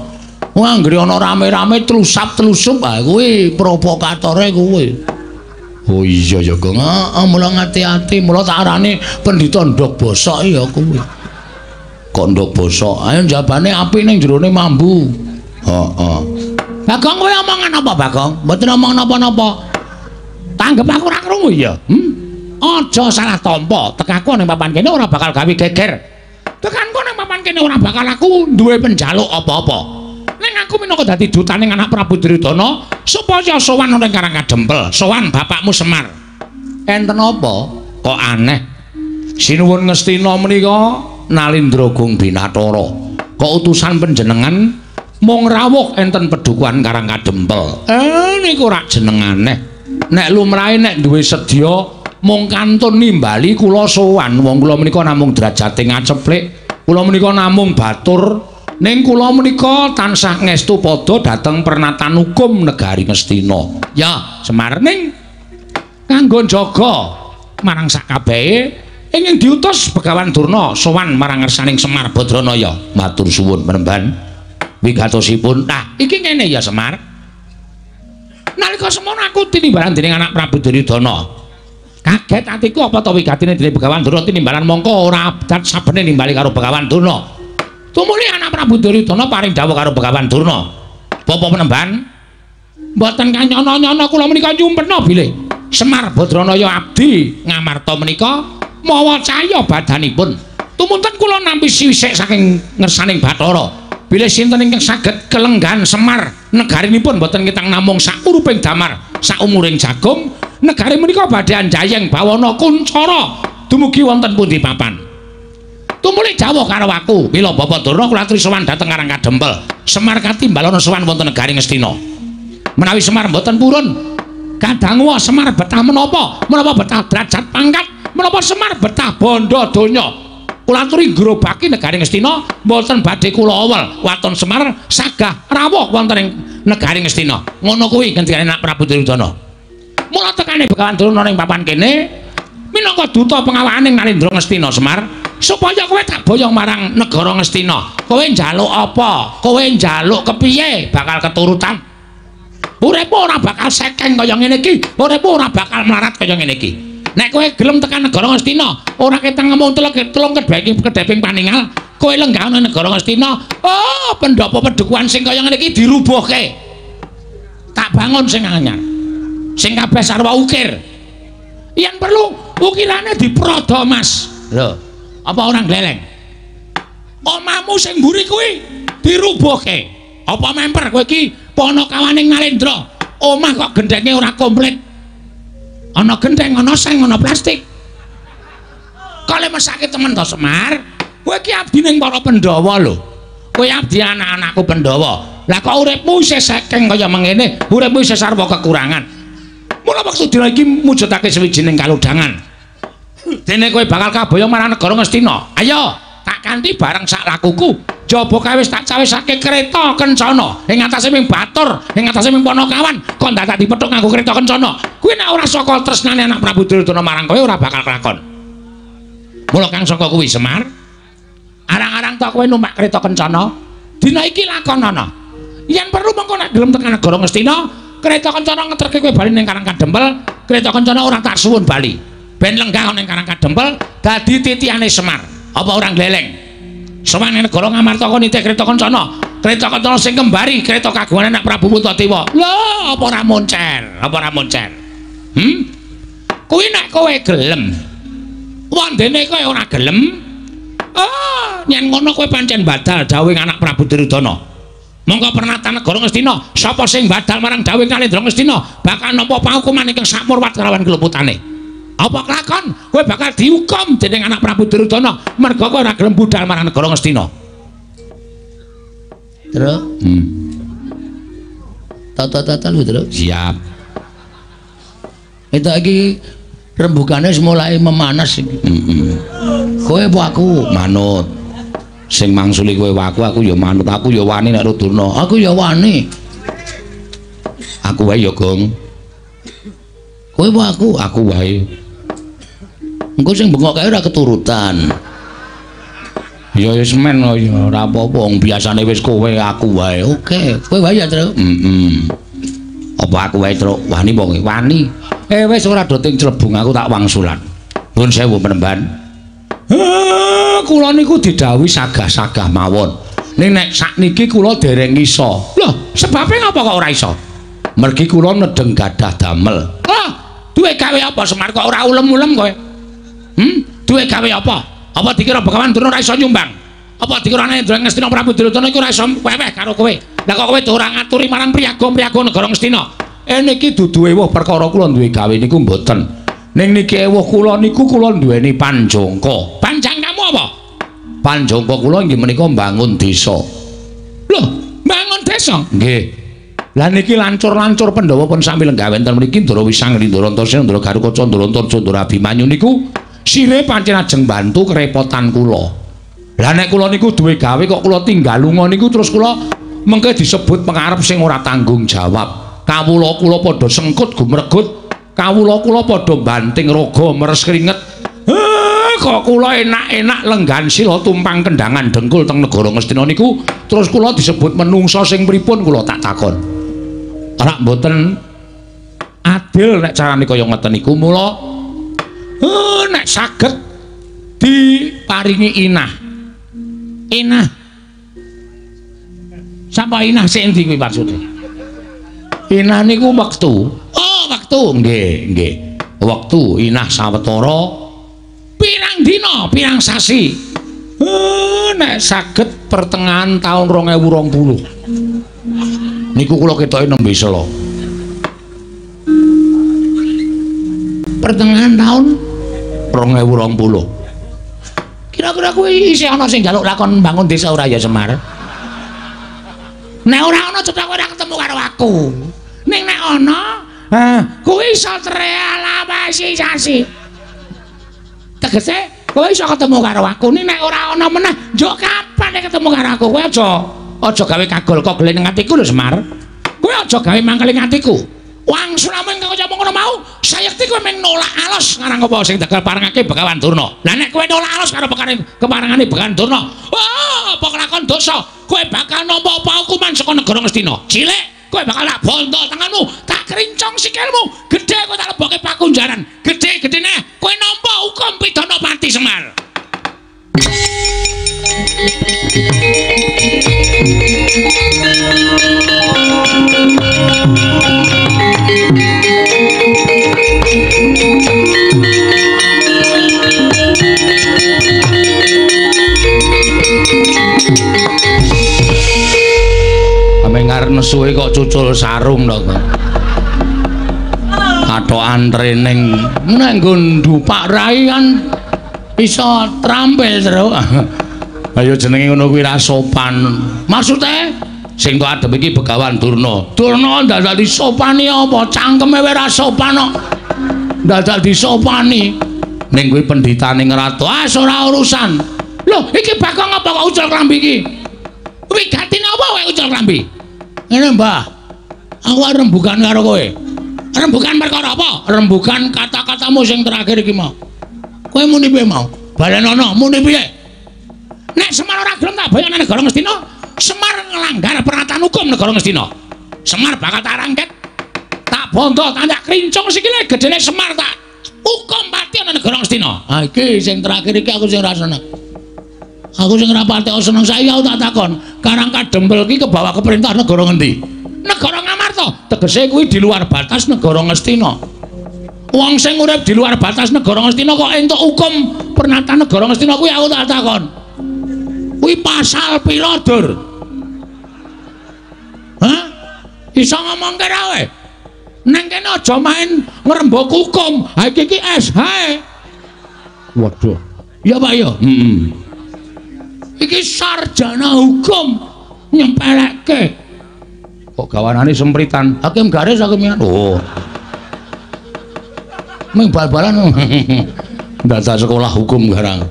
Wong anggere ana rame-rame tlusap-tlusup, ah kuwi provokatore kuwi. Oh iya ya, Gong. Heeh, mula ngati-ati, mula tak arani pendhita ndhog bosok ya kuwi. Kok ndok bosok? Ayo jabane apik ning jerone mambu. Heeh. Bagong kowe omongan apa, Bagong? Mboten omong napa-napa. Tanggep aku ora krungu ya. Aja salah tampa. Tekaku ning papan kene ora bakal gawe geger. Tekanku ning papan kene ora bakal aku duwe penjaluk apa-apa. Ning aku minangka dadi dutaning anak Prabu Duryudana supaya sowan ning Karang Kadempel, sowan bapakmu Semar. Enten apa? Kok aneh. Sinuwun Ngastina menika Nalindra Gung Binathara. Kok utusan panjenengan mung rawuh enten pedukuhan Karang Kadempel. Niku rak jeneng aneh. Nek lumrahe nek duwe sedya mung kantun nimbali kula sowan. Wong kula menika namung derajate ngaceplik, kula menika namung batur, ning kula menika tansah ngestu padha dhateng pernatan hukum negari Ngastina. Ya, Semar, ning kanggo njaga marang sakabehe ingkang diutus Begawan Durna sowan marang ngersaning Semar Badranaya. Matur suwun penemban wigatosipun. Nah, iki ngene ya Semar. Nalika semono aku tinimbalan dening anak Prabu Duryudana. Kaget atiku apa to wigatine dening Begawan Durna tinimbalan mongko ora abdat sabene nimbali karo Begawan Durna. Tumuli anak Prabu Duryudana paring dawuh karo Begawan Durna. Bapak penemban, mboten kanyono-nyono kula menika nyumpena bilih Semar Badranaya abdi Ngamarta menika mawa cahya badanipun. Tumunten kula nampi sisik saking ngersaning Bathara. Bilih sinten ingkang saged kelenggan Semar negarinipun mboten ketang namung sakuruping damar saumuring jagung, negari menika badhe anjayeng bawana kuncara dumugi wonten pundi papan. Tumuli dawuh karo aku, mila Bapak Durna kula aturi sowan dhateng Karang Kadempel. Semar katimbalana sowan wonten negari Ngastina. Menawi Semar mboten purun, kadangu Semar betah menapa? Menapa betah derajat pangkat? Menapa Semar betah bondo donya? Kula aturi ngrobaki negari Ngastina mboten badhe kula awel waton Semar sagah rawuh wonten ing negari Ngastina. Ngono kuwi ngendikane anak Prabu Duryudana. Mula tekane Begawan Durna ning papan kene minangka duta pengawakane Nalindra Ngastina Semar supaya kowe tak boyong marang negara Ngastina. Kowe njaluk apa? Kowe njaluk kepiye bakal keturutan. Uripmu ora bakal sekeng kaya ngene iki, uripmu ora bakal melarat kaya ngene iki. Nek kowe gelem tekan negara Ngastina, ora ketang ngomong telung kedheping paningal, kowe lenggah nang negara Ngastina, oh pendopo pedukuhan sing kaya ngene iki dirubuhke. Tak bangun sing anyar. Sing kabeh sarwa ukir. Yen perlu ukirane diprodo, Mas. Lho, apa ora gleleng? Omamu sing mburi kuwi dirubuhke. Apa memper kowe iki panakawaning Nalendra? Omah kok gendhenge ora komplit. Ana gendheng, ana seng, ana plastik. Kok le mesake temen to Semar? Kowe iki abdi ning para Pandhawa lho. Kowe abdi anak-anakku Pandhawa. Lah kok uripmu isih sekeng kaya mengene, uripmu isih sarwa kekurangan. Mula wektu dina iki mujudake sawijining kalodhangan. Dene kowe bakal kaboyong marang negara Ngastina. Ayo, tak kanthi bareng sak lakuku. Jaba kae wis tak cawisake kereta kencana. Ing atase ming batur, ing atase ming panakawan, kok dadak dipethuk nganggo kereta kencana. Kuwi nek ora saka tresnane anak Prabu Duryudana marang kowe ora bakal kelakon. Mula kang saka kuwi Semar, arang-arang tok kowe numpak kereta kencana, dina iki lakonana. Yen perlu mengko nek gelem tekan negara Ngastina, kereta kencana ngeterke kowe bali ning Karang Kadempel, kereta kencana ora tak suwun bali. Ben lenggah ning Karang Kadempel dadi titihane Semar. Apa ora gleleng? Sowan ning negara Ngamarta kon nitih kereta kencana. Kereta kencana sing kembari kereta kagungan anak Prabu Puntadewa. Lho, apa ora moncer? Apa ora moncer? Kuwi nek kowe gelem. Wandene kowe ora gelem, ah, yen ngono kowe pancen badal dawuhing anak Prabu Duryudana. Monggo pernatan negara Ngastina, sapa sing badal marang dawuhing Nalendra Ngastina bakal nampa paukuman ingkang sakmurwat kelawan keluputane. Apa kelakon? Kowe bakal dihukum dening anak Prabu Duryudana merga kowe ora gelem budal marang negara Ngastina. Truk. Tata-tata lho, Truk. Siap. Itu iki rembugane wis mulai memanas iki. Kowe apa aku? Manut. Sing mangsuli kowe aku, aku ya manut. Aku ya wani nek Durna. Aku ya wani. Aku wae ya, Gong. Kowe apa aku? Aku wae. Engko sing bengok kae ora keturutan. Ya wis men ya ora apa-apa, wong biasane wis kowe aku wae. Oke, kowe wae ya, Truk. Apa aku wae, Truk? Wani apa kowe? Wani. Wis ora do ting clebung aku tak wangsulan. Nuwun sewu penemban. Kula niku didhawuhi sagah-sagah mawon. Ning nek sakniki kula dereng iso. Lho, sebabe ngapa kok ora iso? Mergi kula nedeng gadah damel. Lho, duwe gawe apa Semar kok ora ulem-ulem kowe? Duwe gawe apa? Apa dikira Begawan Durna ora iso nyumbang? Apa dikira anane Ngastina Prabu Duryudana iku ora iso weweh karo kowe? Lah kok kowe ora ngaturi marang priyaga-priyaga negara Ngastina? Niki dudu ewuh perkara kula duwe gawe niku mboten. Ning niki ewuh kula niku kula duweni panjangka. Panjangkamu apa? Panjangka kula inggih menika mbangun desa. Lho, mbangun desa? Nggih. Lah niki lancur-lancur Pandhawa pun sami lenggah wonten mriki Ndara Wisang, Ndara Antasena, Ndara Garukaca, Ndara Antarja, Ndara Abimanyu niku sire pancen ajeng bantu kerepotan kula. Lah nek kula niku duwe gawe kok kula tinggal lunga niku terus kula mengke disebut pengarep sing ora tanggung jawab. Kawula kula padha sengkut gumregut, kawula kula padha banting raga meres keringet. Kok kula enak-enak lenggan sila tumpang kendangan dengkul teng negara Ngastina niku terus kula disebut menungsa sing pripun kula tak takon. Ora mboten adil nek carane kaya ngoten niku. Mula nek saged diparingi inah. Inah. Sapa inah sing endi kuwi maksude? Inah niku wektu. Oh, wektu. Nggih, nggih. Wektu inah sawetara pirang dina, pirang sasi. Nek saged pertengahan tahun 2020. Niku kula ketoke nembe sela. Pertengahan tahun 2020. Kira-kira kuwi isih ana sing njaluk lakon bangun desa ora ya Semar? Nek ora ana cetha kowe ora ketemu karo aku. Ning nek ana, kuwi iso terrealisasi. Tegese kowe iso ketemu karo aku. Ning nek ora ana meneh, njuk kapan nek ketemu karo aku? Kowe aja gawe kagol kogel ning atiku lho Semar. Kowe aja gawe mangkel ing atiku. Wangsulamu ingkang kaya ngono mau, sayekti kowe mung nolak alos ngarang apa sing bakal parengake Begawan Durna. Lah nek kowe nolak alos karo keparengane Begawan Durna, wah, apa kelakon dosa? Kowe bakal nampa paukuman saka negara Ngastina. Cilik, kowe bakal tak bondo tanganmu, tak krincong sikilmu, gedhe kowe tak lebokke pakunjaran. Gedhe-gedhene kowe nampa hukum pidana pati Semar. Ame ngarep nesuhe kok cucul sarung to kok. Katokan training nek nggo ndupak rai kan iso trampil terus. Ayo jenenge ngono kuwi ra sopan. Maksude sing tok adep iki Begawan Durna. Durna dadak disopani apa? Cangkeme wae ra sopan kok. Dadak disopani. Ning kuwi pendhitane ngratu. Ah ora urusan. Lho, iki Bagong apa kok ucul klambi iki? Wigatine apa kowe ucul klambi? Ngene, Mbah. Aku arep rembugan karo kowe. Rembugan perkara apa? Rembugan kata-katamu sing terakhir iki mau. Kowe muni piye mau? Balenono muni piye? Nek Semar ora gelem tak bayar nang negara Ngastina, Semar nglanggar peraturan hukum negara Ngastina. Semar bakal tak rangket, tak bondo, tak krincong sikile gedene Semar tak hukum pati nang negara Ngastina. Ha iki sing terakhir iki aku sing ora seneng. Aku sing ora pati seneng saiki aku tak takon, Karang Kadempel iki kebawa ke perintah negara ngendi? Negara Ngamarta. Tegese kuwi di luar batas negara Ngastina. Wong sing urip di luar batas negara Ngastina kok entuk hukum pernatan negara Ngastina kuwi aku tak takon. Kuwi pasal pira, Dur? Hah? Iso ngomongke ra kowe? Neng kene aja main ngrembug hukum. Ha iki iki SH. Waduh. Ya Pak ya. Heeh. Iki sarjana hukum nyempelekke. Kok gawanane sempritan? Hakim garis hakim. Oh. Ming bal-balan. Dadak sekolah hukum garang.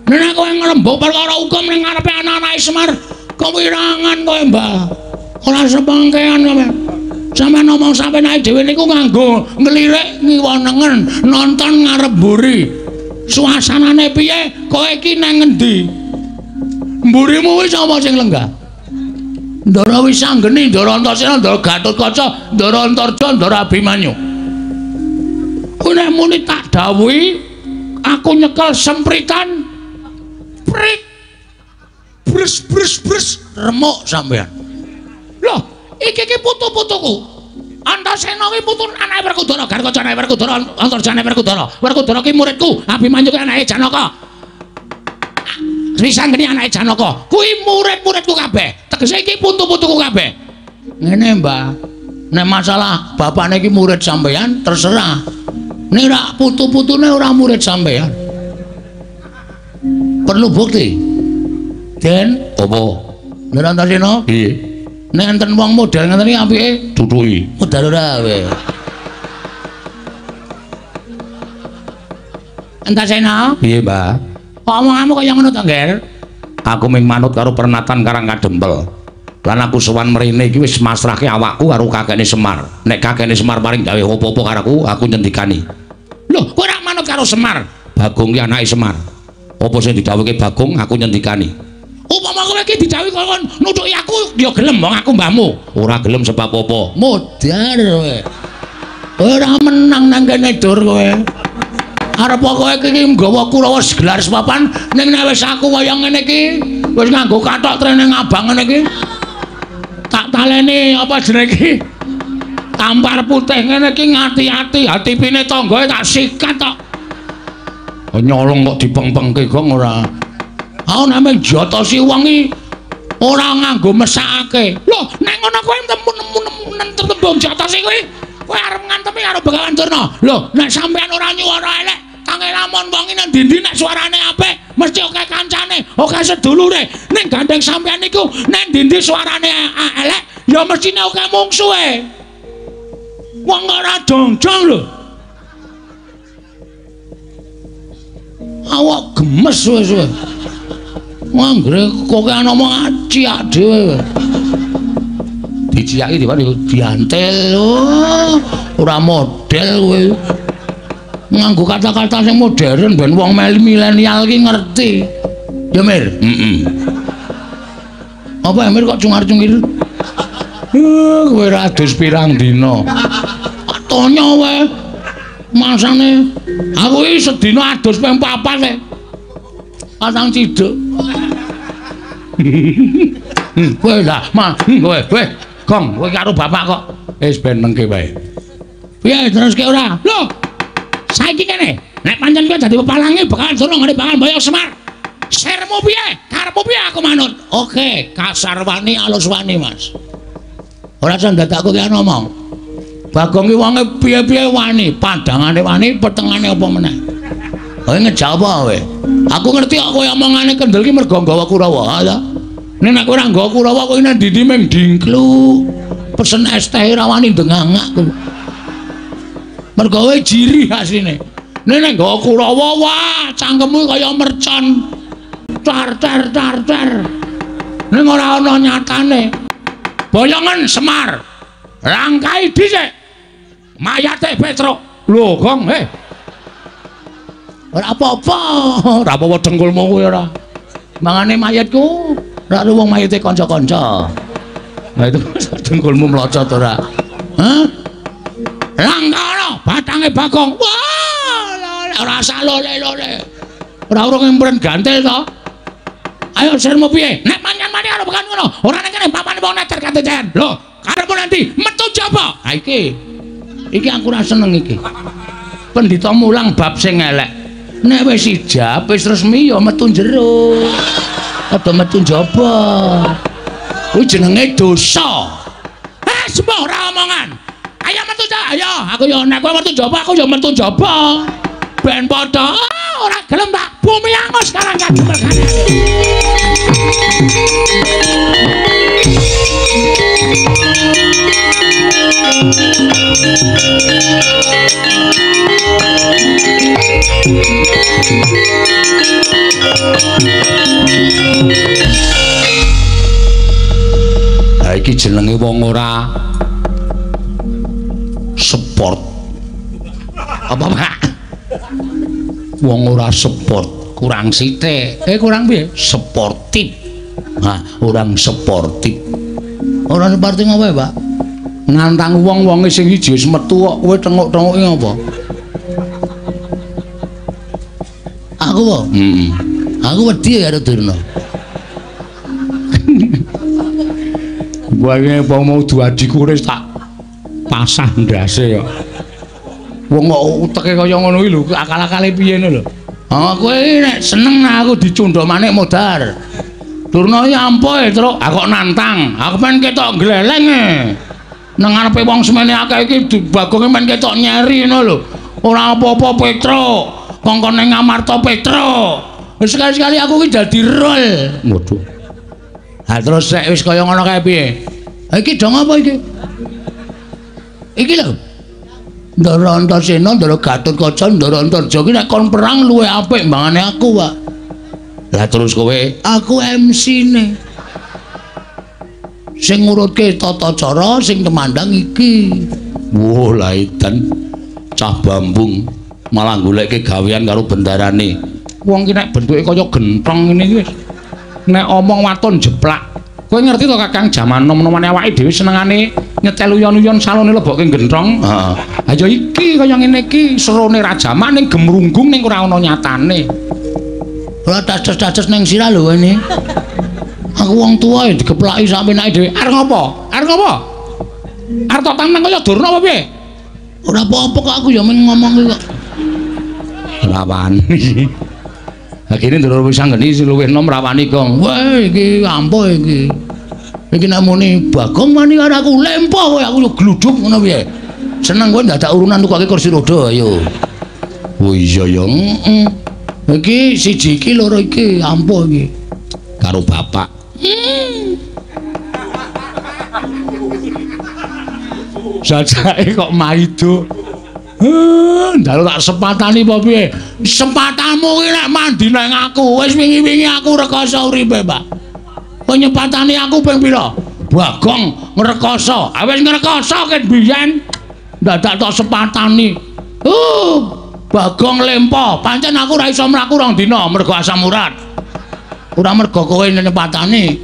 Nek kowe ngrembug perkara hukum ning ngarepe anak-anake Semar, kewirangan kowe, Mbah. Ora sepengkean kowe. Sampeyan ngomong sampeyan awake dhewe niku nganggo nglirik ngiwa nengen, nonton ngarep mburi. Suasanane piye? Kowe iki nang ngendi? Mburimu wis apa sing lenggah? Ndara Wisanggeni, Ndara Antasena, Ndara Gatotkaca, Ndara Antarja, Ndara Abimanyu. Kuwi nek muni tak dawuhi aku nyekel sempritan Jepret. Bres bres bres remuk sampean. Loh, iki iki putu-putuku. Antasena ki putu anake Werkudara, Garkaca anake Werkudara, Antarja anake Werkudara. Werkudara ki muridku, Abimanyu ki anake Janaka. Srisanggeni anake Janaka. Kuwi murid-muridku kabeh. Tegese iki putu-putuku kabeh. Ngene, Mbah. Nek masalah bapakne iki murid sampean terserah. Nek ora putu-putune ora murid sampean. Perlu bukti. Den, apa? Nek Antasena? Piye? Nek enten wong model ngeten iki apike tutuki. Modal ora kowe. Antasena? Piye, Mbah? Kok omonganmu kaya ngono to, Ngger? Aku mung manut karo pernatan Karang Kadempel. Lan aku sowan mrene iki wis masrahke awakku karo kakekne Semar. Nek kakekne Semar paring gawe apa-apa karo aku, aku nyendikani. Lho, kowe ora manut karo Semar? Bagong ki anake Semar. Apa sing didhawuhke Bagong, aku nyendikani. Upama kowe iki didhawuhi kon nutuki aku, ya gelem wong aku mbahmu. Ora gelem sebab apa? Modar kowe. Ora menang nang kene dur kowe. Arep kowe iki nggawa Kurawa gelar sepapan ning nek wis aku kaya ngene iki, wis nganggo kathok trene abang ngene iki. Tak taleni apa jenenge iki? Tampar putih ngene iki ngati-ati, hatipine tanggae tak sikat tok. Nyolong kok dipengpengke gong ora. Aku nek jotosi wong iki ora nganggo mesakake. Lho, nek ngono kowe tembung jotosi kuwi, kowe arep ngantemi karo Begawan Durna. Lho, nek sampean ora nyuwara elek, tange lamun wong iki nang ndi-ndi nek suarane apik, mesti akeh kancane, akeh sedulure. Ning gandeng sampean niku nek ndi-ndi suarane elek, ya mestine akeh mungsuhe. Wong ora jongjong lho. Awak gemes wis kowe. Anggere kokean omong aciak dhewe. Diciaki diantel. Oh, ora model kowe. Nganggo kata-kata sing modern ben wong milenial ki ngerti. Ya, Mir? Heeh. Apa Mir kok cungar-cungir? Kowe ora adus pirang dina. Atonya wae. Masane aku iki sedina adus ping 4 e. Pasang ciduk. Kowe lah, ma, kowe, kowe, gong, kowe karo bapak kok. Wis ben mengke wae. Piye teruske ora? Lho. Saiki kene, nek pancen kowe dadi pepalange bakalan sono ngene bakal mboyong Semar. Sermu piye? Karepmu piye aku manut? Oke, kasar wani alus wani, Mas. Ora jan dadak kowe ngomong. Bagong ki wonge piye-piye wani, pandangane wani, petengane apa meneh. Kowe ngejawab kowe. Aku ngerti kok kowe omongane kendel ki mergo nggawa Kurawa, ha ta? Nek nek ora nggawa Kurawa kowe nang ndi-ndi mung dingklu. Pesen es teh ora wani ndengangak kowe. Mergo kowe jiri asline. Nek nek nggawa Kurawa, wah, cangkemmu kaya mercon. Tar tar tar tar. Ning ora ana nyatane. Boyongen Semar. Rangkai dhisik. Mayate Petruk. Lho, Gong, heh. Ora apa-apa, ora apa-apa dengkulmu kuwi ora. Mangane mayatku, ora wong mayate kanca-kanca. Nah itu dengkulmu mlocot ora. Hah? Langkara batange Bagong. Wah, ora salole-lole. Ora urung empren gantil to. Ayo sirmu piye? Nek manyan-mani karo bekan ngono, ora ning kene papane wong neter katecen. Lho, karepmu nanti metu jaba. Ha iki. Iki aku ora seneng iki. Pendhita mulang bab sing elek. Nek wis ijab, wis resmi ya metu jero. Aja metu njaba. Kuwi jenenge dosa. Eh, sembuh ora omongan. Ayo metu ta, ayo. Aku ya nek kowe metu njaba, aku ya metu njaba. Ben padha. Ora gelem tak bumi angus karang kajumerkane. Ha iki jenenge wong ora sport. Apa, Pak? Wong ora sport, kurang sithik. Kurang piye? Sportif. Ha, orang sportif. Ora sportif apa, Pak? Nantang wong-wonge sing iji wis metu kok kowe tengok-tengoki apa? Aku apa? Heeh. Aku wedi karo Durna. Wae apa mau duadiku wis tak pasah ndase kok. Wong kok uteke kaya ngono iki lho, akal-akale piye ngono lho. Ah kowe nek seneng aku dicundha manik modar. Durna iki ampuh, Truk. Aku kok nantang. Aku men ketok gleleng e. Nang ngarepe wong semene akeh iki Bagonge men ketok nyeri ngono lho. Ora apa-apa Petruk. Kongkon ning Ngamarta Petruk. Wis sekali-sekali aku iki dadi rol. Waduh. Ha terus nek wis kaya ngono kae piye? Ha iki dong apa iki? Iki lho. Ndara Antasena, Ndara Gatotkaca, Ndara Antarja iki nek kon perang luwih apik mbangane aku, Pak. Lah terus kowe? Aku MC-ne. Sing ngurutke tata cara sing temandang iki. Wah, lah edan cah bambung malah goleke gawean karo bendarane. Wong ki nek bentuke kaya genthong ngene iki wis nek omong waton jeplak. Kowe ngerti to Kakang, jaman nom-nomane awake dhewe senengane nyetel uyon-uyon salone lebokke genthong. Heeh. Ha ya iki kaya ngene iki serone rajaman ning gemrunggung ning ora ana nyatane. Ora taces-taces ning sirah lho ini. Aku wong tuwa ya digeplaki sak penake dhewe. Arep ngopo? Arep ngopo? Arep tok tantang kaya Durna apa piye? Ora apa-apa kok aku ya mung ngomong iki kok. Ora wani. Ha kene ndoro wis anggeni luwih enom ra wani, Gong. Wah, iki ampuh iki. Iki nek muni Bagong wani karo aku lempoh kowe, aku yo gluduk ngono piye. Seneng kowe ndadak urunan tukoke kursi roda ayo. Oh iya ya. Heeh. Iki siji iki loro iki ampuh iki. Karo bapak. Jajake kok maido. Ndalu tak sepatani apa piye? Sepatamu ki nek mandi nang aku, wis wingi-wingi aku rekoso uripe, Pak. Kowe nyepatani aku ping pira? Bagong ngrekoso. Ah wis ngrekoso ket biyen. Dadak tok sepatani. Bagong lempo. Pancen aku ora iso mlaku rong dina mergo asam urat. Ora mergo kowe nyepatani.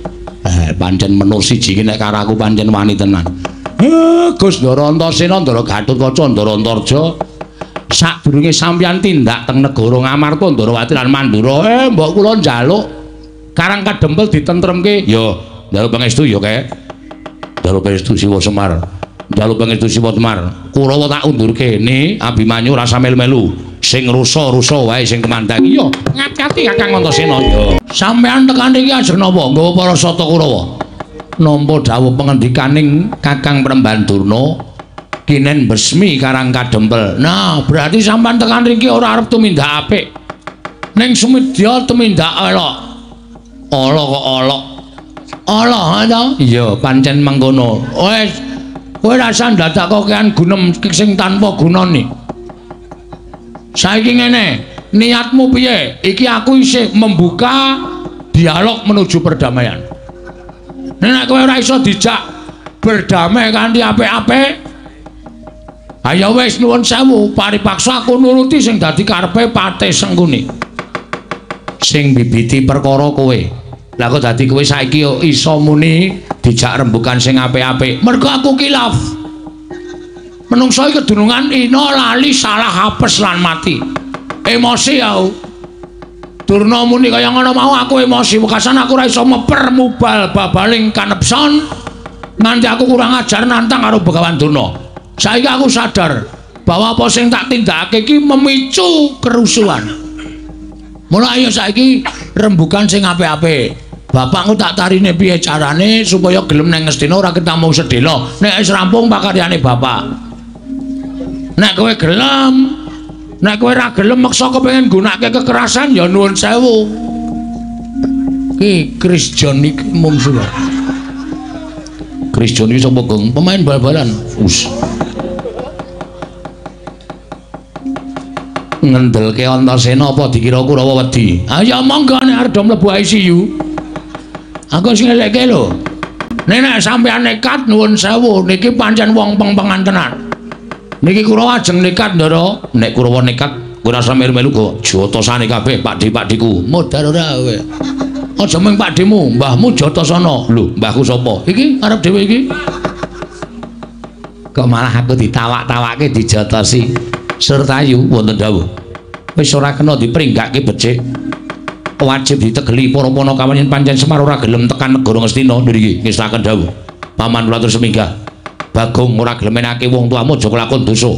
Pancen menur siji ki nek karo aku pancen wani tenan. Gus Ndara Antasena, Ndara Gatotkaca, Ndara Antarja, sadurunge sampeyan tindak teng negara Ngamarta, Ndarawati lan Mandura, mbok kula njaluk Karang Kadempel ditentremke. Ya, njaluk pangestu ya, Kek. Njaluk pangestu Siwa Semar. Njaluk pangestu Siwa Semar. Kurawa tak undurke ne Abimanyu rasa melu-melu. Sing rusa-rusa wae sing kemandang. Iya, ngati-ati Kakang Antasena. Ya. Sampeyan tekan iki ajeng napa? Nggawa para sata Kurawa. Nampa dawuh pengendikaning Kakang Premban Durna kinen besmi Karang Kadempel. Nah, berarti sampean tekan riki ora arep tumindak apik. Ning sumedya tumindak elok. Ala kok elok. Ala ha ta? Iya, pancen mengkono. Wis, kowe rasa ndadak kokean gunem sing tanpa gunane. Saiki ngene, niatmu piye? Iki aku isih membuka dialog menuju perdamaian. Nek kowe ora iso dijak berdamai kanthi apik-apik, ayo wis nuwun sewu, paripaksa aku nuruti sing dadi karepe Patih Sengkuni. Sing bibiti perkara kowe. Lah kok dadi kowe saiki iso muni dijak rembukan sing apik-apik. Mergo aku kilaf. Menungso iki kedunungan ina lali salah apes lan mati. Emosi aku. Durna muni kaya ngono mau aku emosi, wekasan aku ora iso meper mubal babaling kanepson nganti aku kurang ajar nantang karo Begawan Durna. Saiki aku sadar bahwa apa sing tak tindakake iki memicu kerusuhan. Mula ayo saiki rembukan sing apik-apik. Bapakku tak tarine piye carane supaya gelem nang Ngastina ora ketemu sedhela. Nek wis rampung pakaryane bapak. Nek kowe gelem, nek kowe ora gelem meksa kepengin nggunakake kekerasan ya nuwun sewu. Ki Chris John iki mungsu. Chris John iki sapa, Gong? Pemain bal-balan. Us. Ngendelke Antasena apa dikira Kurawa wedi? Ayo monggo nek arep do mlebu ICU. Aku sing ngelekke lho. Nek sampeyan nekat nuwun sewu niki pancen wong peng-pengan tenan. Niki Kurawa ajeng nekat, Ndara. Nek Kurawa nekat, kowe ora melu-melu kok jotosane kabeh pakde-pakdeku. Modar ora kowe. Aja mung pakdemu, mbahmu jotosana. Lho, mbahku sapa? Iki arep dhewe iki. Kok malah aku ditawak-tawake dijotosi. Surtayu wonten dawuh. Wis ora kena dipringgake becik. Wajib ditegeli para panakawan yen pancen Semar ora gelem tekan negara Ngastina. Niki ngestaken dawuh. Paman kula terus minggah. Bagong ora gelem menake wong tuamu aja kelakon dosa.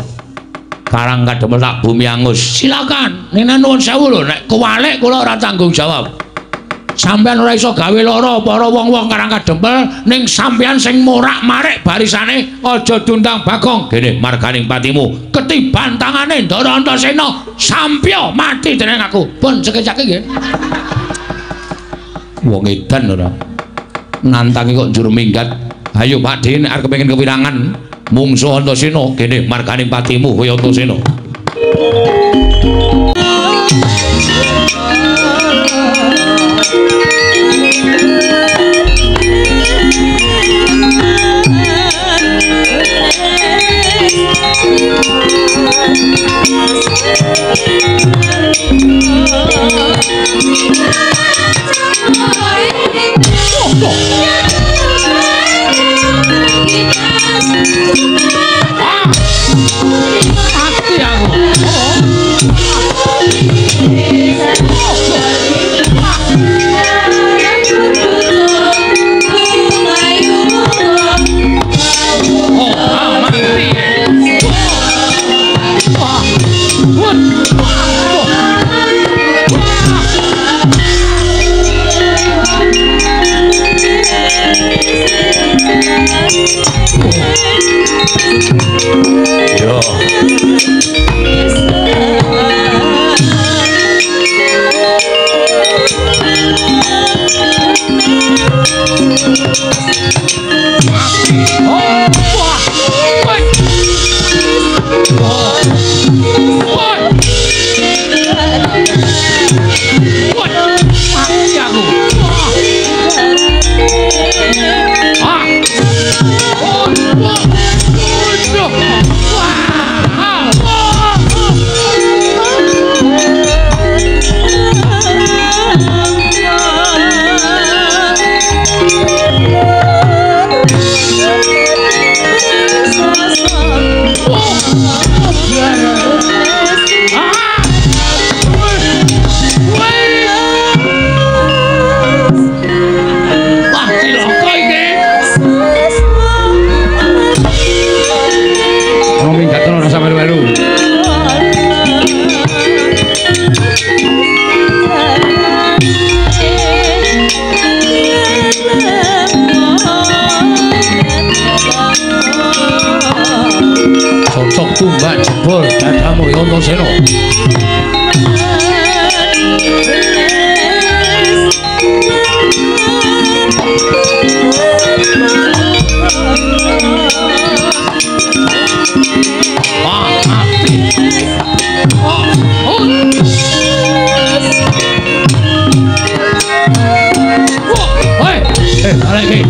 Karang Kadempel tak bumi angus. Silakan. Nene nuwun sewu lho, nek kewalik kula ora tanggung jawab. Sampeyan ora iso gawe lara para wong-wong Karang Kadempel, ning sampeyan sing morak-marik barisane aja diundang Bagong. Gene marganing patimu ketiban tangane Ndara Antasena sampya mati dening aku. Pun cekecake nggih. Wong edan ora. Nantangi kok njur minggat. Ayo Pak Din arep kepengin kewirangan mungsuh Antasena, gene marganing patimu kaya Antasena. Mati aku. Yo. Tumbak jebol dadamu Antasena. Mati. Hei, arek iki.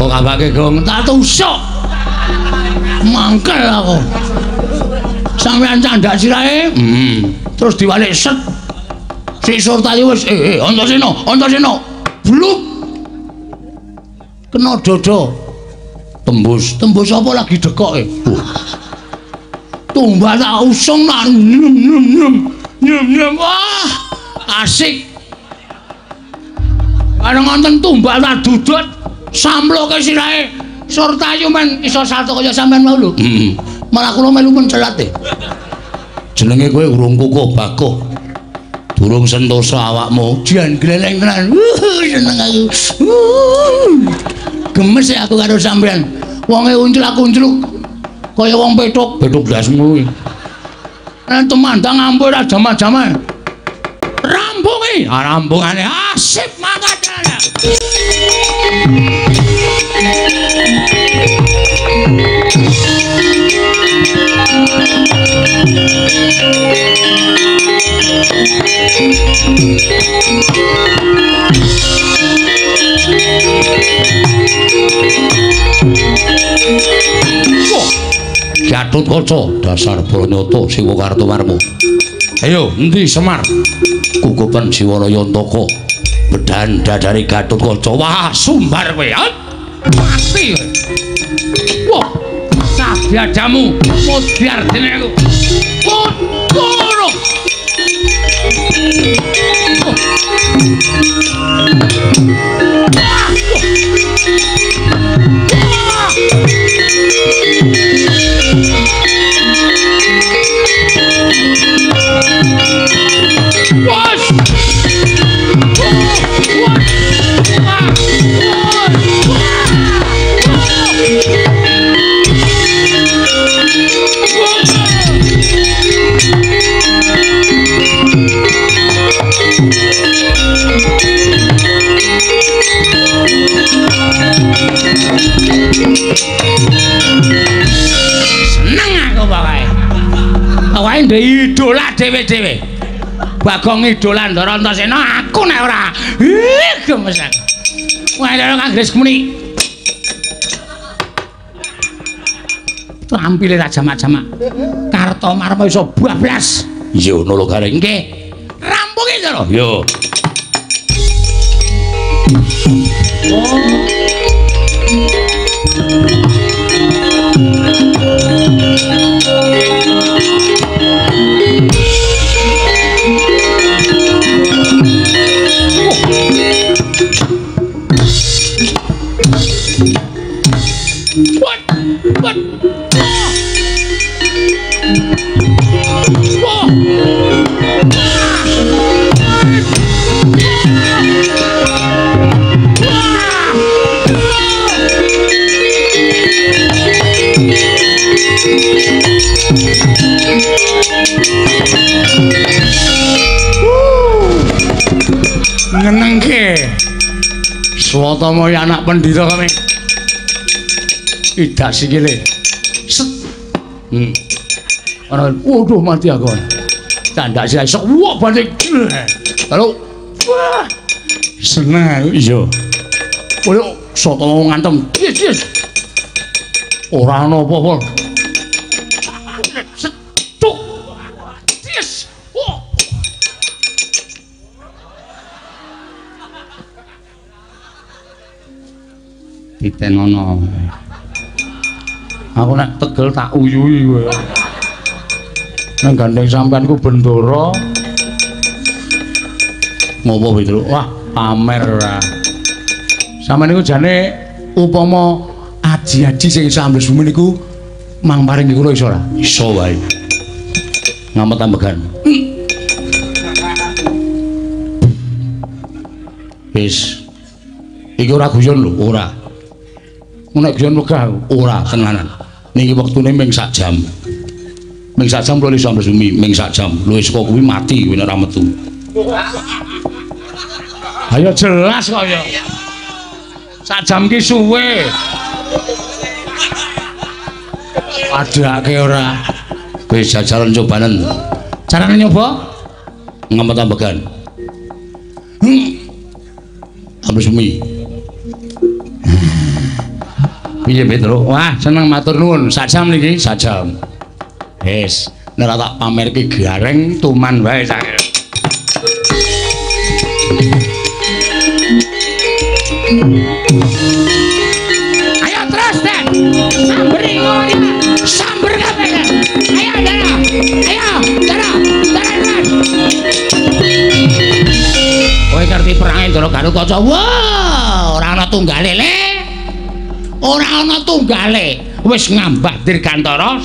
Kok kabake gong tak tusuk. Mangkel aku. Sampeyan candak sirahe? Terus diwalik set. Si Surtayu wis Antasena, Antasena. Bluk. Kena dodo. Tembus, tembus apa lagi dekoke? Tumbak tak usung nak nyem nyem nyem nyem nyem. Wah, asik. Bareng wonten tumbak tak dudut samploke sirahe Surtayu men iso salto kaya sampean mau lho. Malah kula melu mencelat e. Jenenge kowe urung kukuh bakuh. Durung sentosa awakmu. Jan gleleng tenan. Seneng aku. Gemes aku karo sampean. Wonge unclak-uncluk kaya wong petuk, petuk ndasmu kuwi. Tumandang ampuh ora jaman-jaman. Rampungi, rampungane asip mangkat. Gatotkaca dasar Branyata Siwa Kartomarma. Ayo endi Semar? Kukupen Siwana Yantaka. Bedan dadare Gatotkaca. Wah, sumbar kowe. Mati kowe. Wah, sadyadamu mudyar dene aku. Ngono. Seneng aku pokoke. Pokoke ndek idola dhewe-dhewe. Bagong idola Ndara Antasena aku nek ora. Ih, gemes aku. Wah, lha kang Gres muni. Trampile ra jamak-jamak. Kartomarma iso bablas. Iya ngono lho Gareng. Nggih. Rampunge Ndara. Yo. Oh. What? What? Ngenengke. Swatama anak pendhita kami. Idak sikile. Set. Ana waduh mati aku. Candak sira sok wah balik. Lalu wah. Seneng aku iya. Koyo Swatama ngantem. Yes, yes. Ora ana apa-apa. Set. Tuk. Yes. Wah. Ditenono. Aku nek tegel tak uyuhi kowe. Nang gandeng sampean ku bendara. Ngopo Petru? Wah, pamer ora. Sampean niku jane upama aji-aji sing iso ambles bumi niku mang paring kula iso ora? Iso wae. Ngamet ambegan. Wis. Iki ora guyon lho, ora. Nek guyon wegah ora tenanan. Niki wektune ming sak jam. Ming sak jam kula iso ambles bumi, ming sak jam. Luwih saka kuwi mati kuwi nek ora metu. Ayo jelas kok ya. Sak jam ki suwe. Padhake ora. Kowe jajalan cobanen. Carane nyoba? Ngamet ambegan. Ambles bumi. Piye Petro? Wah, seneng matur nuwun. Sak jam niki, sak jam. Wis, nek ora tak pamerke gareng tuman wae sak. Ayo terus, Den. Samberi ngono. Samber kabeh. Ayo, Dara. Ayo, Dara. Dara terus. Kowe ngerti perange Ndara Gatotkaca? Wah, ora ana tunggale, Le. Ora ana tunggale. Wis ngambah dirgantara.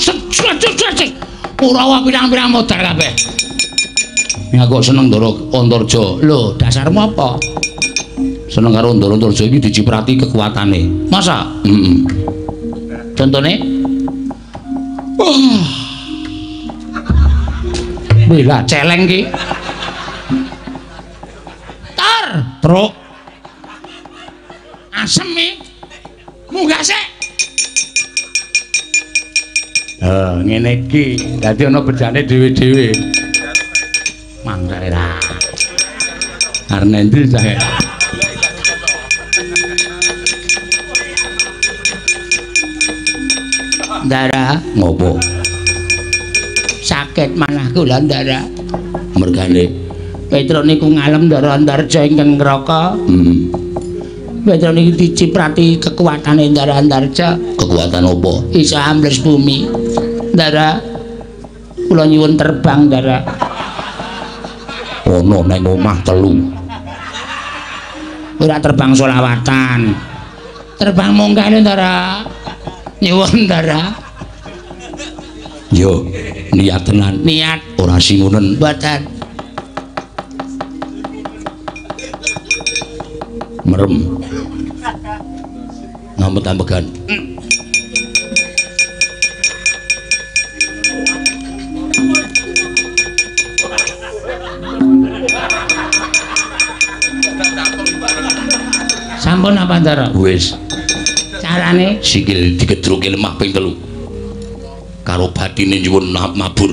Kurawa pirang-pirang modar kabeh. Aku seneng Ndara Antarja. Lho, dasarmu apa? Seneng karo Ndara Antarja iki diciprati kekuatane. Masa? Heeh. Contone? Oh. Wih lah celeng ki. Tar, truk. Asem iki. Munggah sik. Ngene iki. Dadi ana bejane dhewe-dhewe. Mangga ra. Arep endi cah? Ndara, ngopo? Sakit manah kula Ndara. Mergane Petruk niku ngalem Ndara Antarja ingkang ngraka. Petruk niku diciprati kekuatane Ndara Antarja. Kekuatan apa? Iso ambles bumi. Ndara, kula nyuwun terbang Ndara. Ono nang omah telu. Ora terbang solawatan. Terbang munggah Ndara. Nyuwun Ndara. Yo, niat tenan. Niat ora singunen. Mboten. Merem. Ngambet-ambegan. Sampun apa Ndara? Wis. Carane sikil digedruke lemah ping 3. Karo batine nyuwun mabur.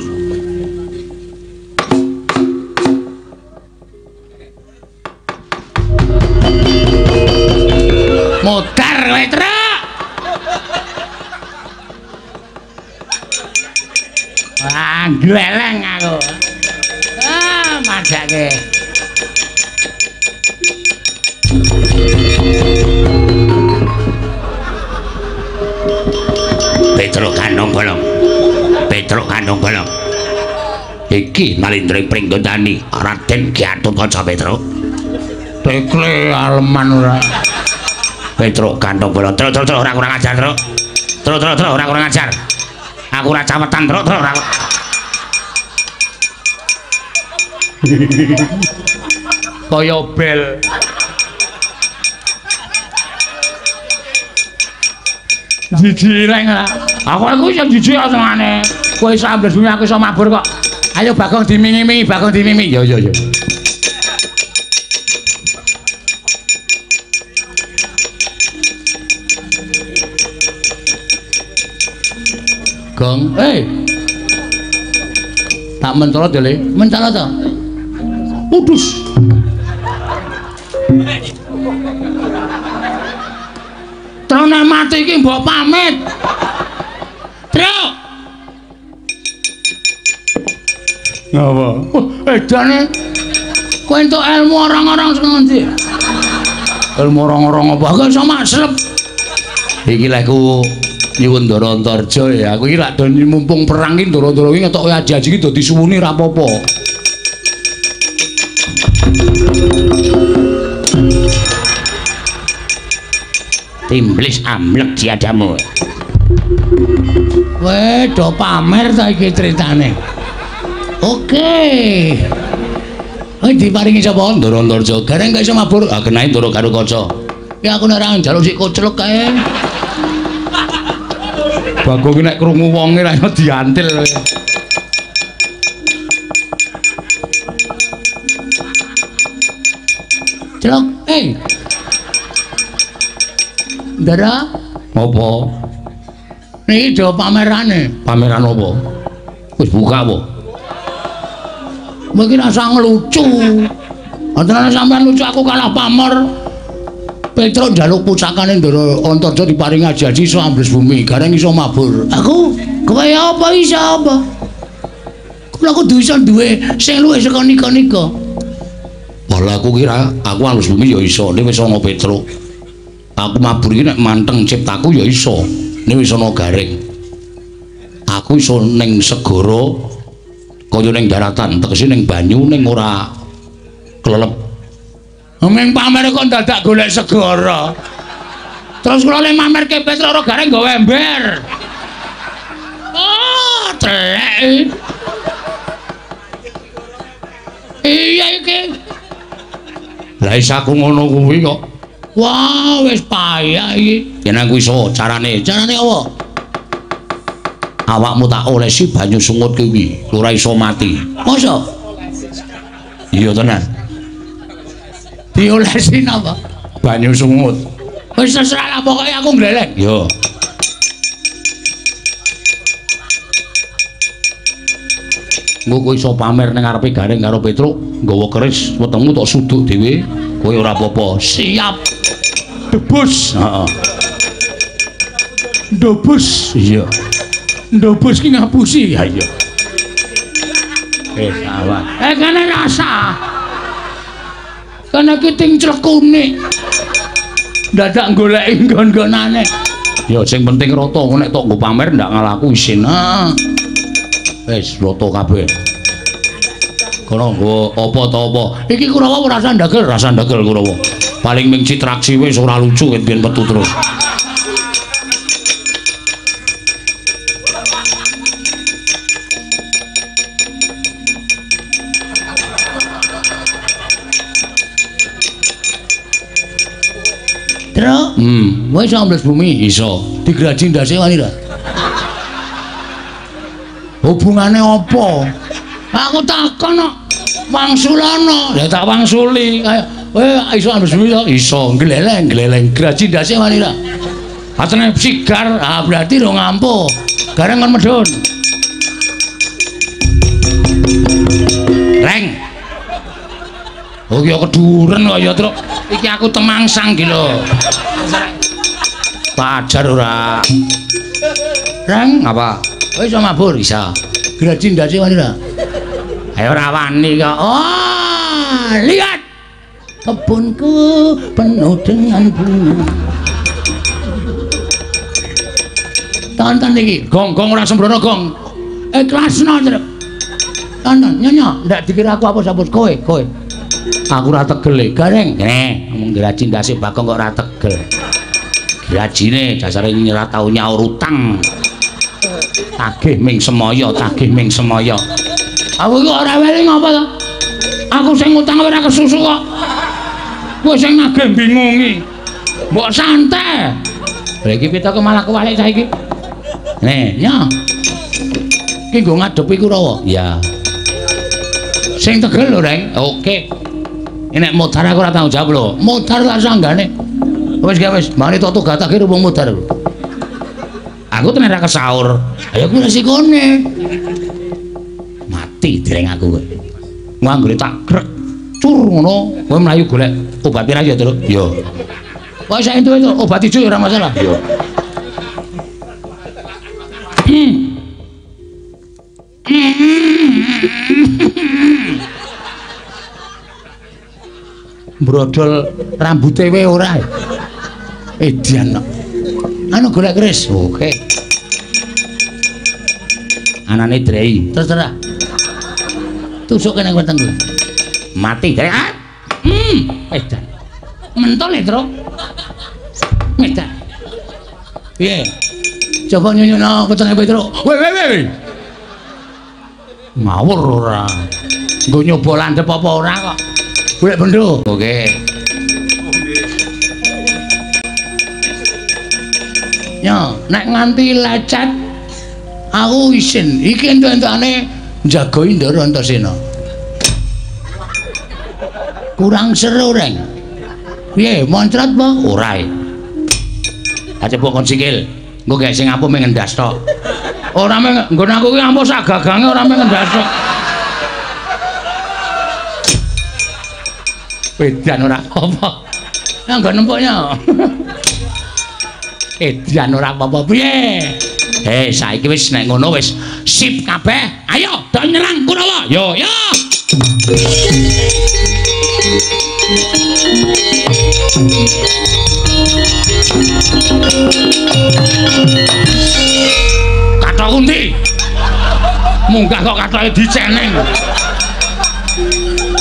Modar kowe, Truk. Wah, gleleng aku. Ah, madake. Petruk kandong bolong. Petruk kandong bolong. Iki Nalindra Pringgondani, Raden Ki Gatotkaca Petruk. Tekle aleman ora. Petruk kandong bolong. Truk truk truk ora kurang ajar, Truk. Truk truk truk ora kurang ajar. Aku ora cawetan, Truk truk ora. Kaya bel. Jijireng lah. Aku iso jijik senengane. Kowe iso ambles bumi aku iso mabur kok. Ayo Bagong dimingi-mingi, Bagong dimingi. Yo yo yo. Gong, eh. Tak mencolot ya, Le. Mencolot to? Udus. Truk nek mati iki mbok pamit. Truk. Ngapa? Wah, edane. Kowe entuk ilmu orang-orang sing ngendi? Ilmu orang-orang apa? Aku iso maslep. Iki lek ku nyuwun Ndara Antarja ya. Aku iki lak do mumpung perang iki Ndara-ndara iki ngetoke aji-aji iki dadi suwune ra apa-apa. Timblis amlek diadamu. Kowe do pamer ta iki critane. Oke. Kowe diparingi sapa? Ndara Antarja. Gareng gak iso mabur. Ah kenae Ndara Gatotkaca. Ya aku nek ora njaluk sik koclok kae. Bagong iki nek krungu wonge ra iso diantil. Celok, eh. Ndara, apa? Niki do pamerane. Pameran apa? Wis buka apa? Kowe iki rasa ngelucu. Antarane sampean lucu aku kalah pamer. Petruk njaluk pusakane Ndara Antarja diparingi aji-aji iso ambles bumi, gareng iso mabur. Aku kowe apa iso apa? Kula kudu iso duwe sing luwih saka nika-nika. Walah aku kira aku ambles bumi ya iso, nek wis ana Petruk. Aku mabur iki nek manteng ciptaku ya iso, nek wis ana gareng. Aku iso ning segara kaya ning daratan, tegese ning banyu ning ora klelep. Ming pamer kok dadak golek segara. Terus kula le mamerke Petruk ora gareng nggawa ember. Oh, telek. Iya iki. Lah iso aku ngono kuwi kok. Wah, wis payah iki. Yen aku iso carane, carane apa? Awakmu tak olesi banyu sungut kuwi, ora iso mati. Masa? Iya tenan. Diolesi napa? Banyu sungut. Wis terserah lah, pokoke aku ngleleng. Yo. Engko kowe iso pamer ning ngarepe Gareng karo Petruk, nggawa keris wetengmu tok suduk dhewe, kowe ora apa-apa. Siap. Debus. Heeh. Ndobus. Iya. Ndobus ki ngapusi. Ha iya. Awas. Kene rasa. Kene ki ting clekune. Dadak goleki nggon-nggonane. Ya sing penting rata, nek tok nggo pamer ndak ngalaku isin. Heeh. Wis rata kabeh. Kono nggo apa ta apa. Iki Kurawa ora rasa ndagel, rasa ndagel Kurawa. Paling ming citraksi wis ora lucu ket biyen metu terus. Truk, kowe iso ambles bumi? Iso. Digraji ndase wani ra? Hubungane apa? Aku takon kok. Wangsulana. Ya tak wangsuli. Ayo, kowe iso ambles bumi to? Iso. Gleleng, gleleng. Graji ndase wani ra? Atene sigar, ah berarti ro ngampuh. Gareng kon medhun. Reng. Oh ya keduren kok ya, Truk. Iki aku temangsang iki lho. Tak ajar ora. Reng, apa? Kowe iso mabur? Iso. Graji ndase wani ra? Ayo ora wani kok. Oh, lihat. Kebunku penuh dengan bunga. Tonton iki, gong-gong ora sembrono gong. Ikhlasno, Truk. Tonton, nyonya, ndak dikira aku apa-apa kowe, kowe. Aku ora tegel e. Gareng, kene ngomong graji ndase Bagong kok ora tegel. Grajine dasare ora tau nyaur utang. Tagih ming semaya, tagih ming semaya. Aku iki ora weling apa to? Aku sing ngutang ora kesusu kok. Kowe sing nagih bingungi. Mbok santai. Lha iki pitoke malah kuwalik saiki. Nih, nyo. Iki nggo ngadepi Kurawa. Iya. Sing tegel lho, Reng. Oke. Nek modar aku ora tanggung jawab lho. Modar tak sanggane. Wis ge wis, mari tok gatake wong modar lho. Aku tenan ra kesaur. Ayo kuwi resikone. Mati dereng aku kowe. Nganggone tak grek cur ngono, kowe mlayu golek obat pira ya, Truk? Yo. Kok sak entuk itu obat ijo ya ora masalah. Yo. Brodol rambute wae ora. Edian kok. Anu golek keris. Oke. Anane drei. Terserah. Tusuk kene wetengku. Mati drei. Edan. Mentol e, Truk. Edan. Piye? Coba nyunyuno wetenge Petruk. Weh weh weh. Ngawur ora. Nggo nyoba landhep apa ora kok. Golek bendo. Oke. Yo, nek nganti lecet aku isin. Iki entuk-entukane njagoi Ndara Antasena. Kurang seru, Reng. Piye, moncrot apa? Ora. Aja kon sikil. Engko gek sing ampuh mung ngendas tok. Ora mung nggon aku ki ampuh sak gagange ora mung ngendas tok. Edan ora apa-apa. Nang nggon nempuknya. Edan ora apa-apa piye? Saiki wis nek ngono wis sip kabeh. Ayo do nyerang Kurawa. Yo yo. Kathok endi? Munggah kok kathoke diceneng.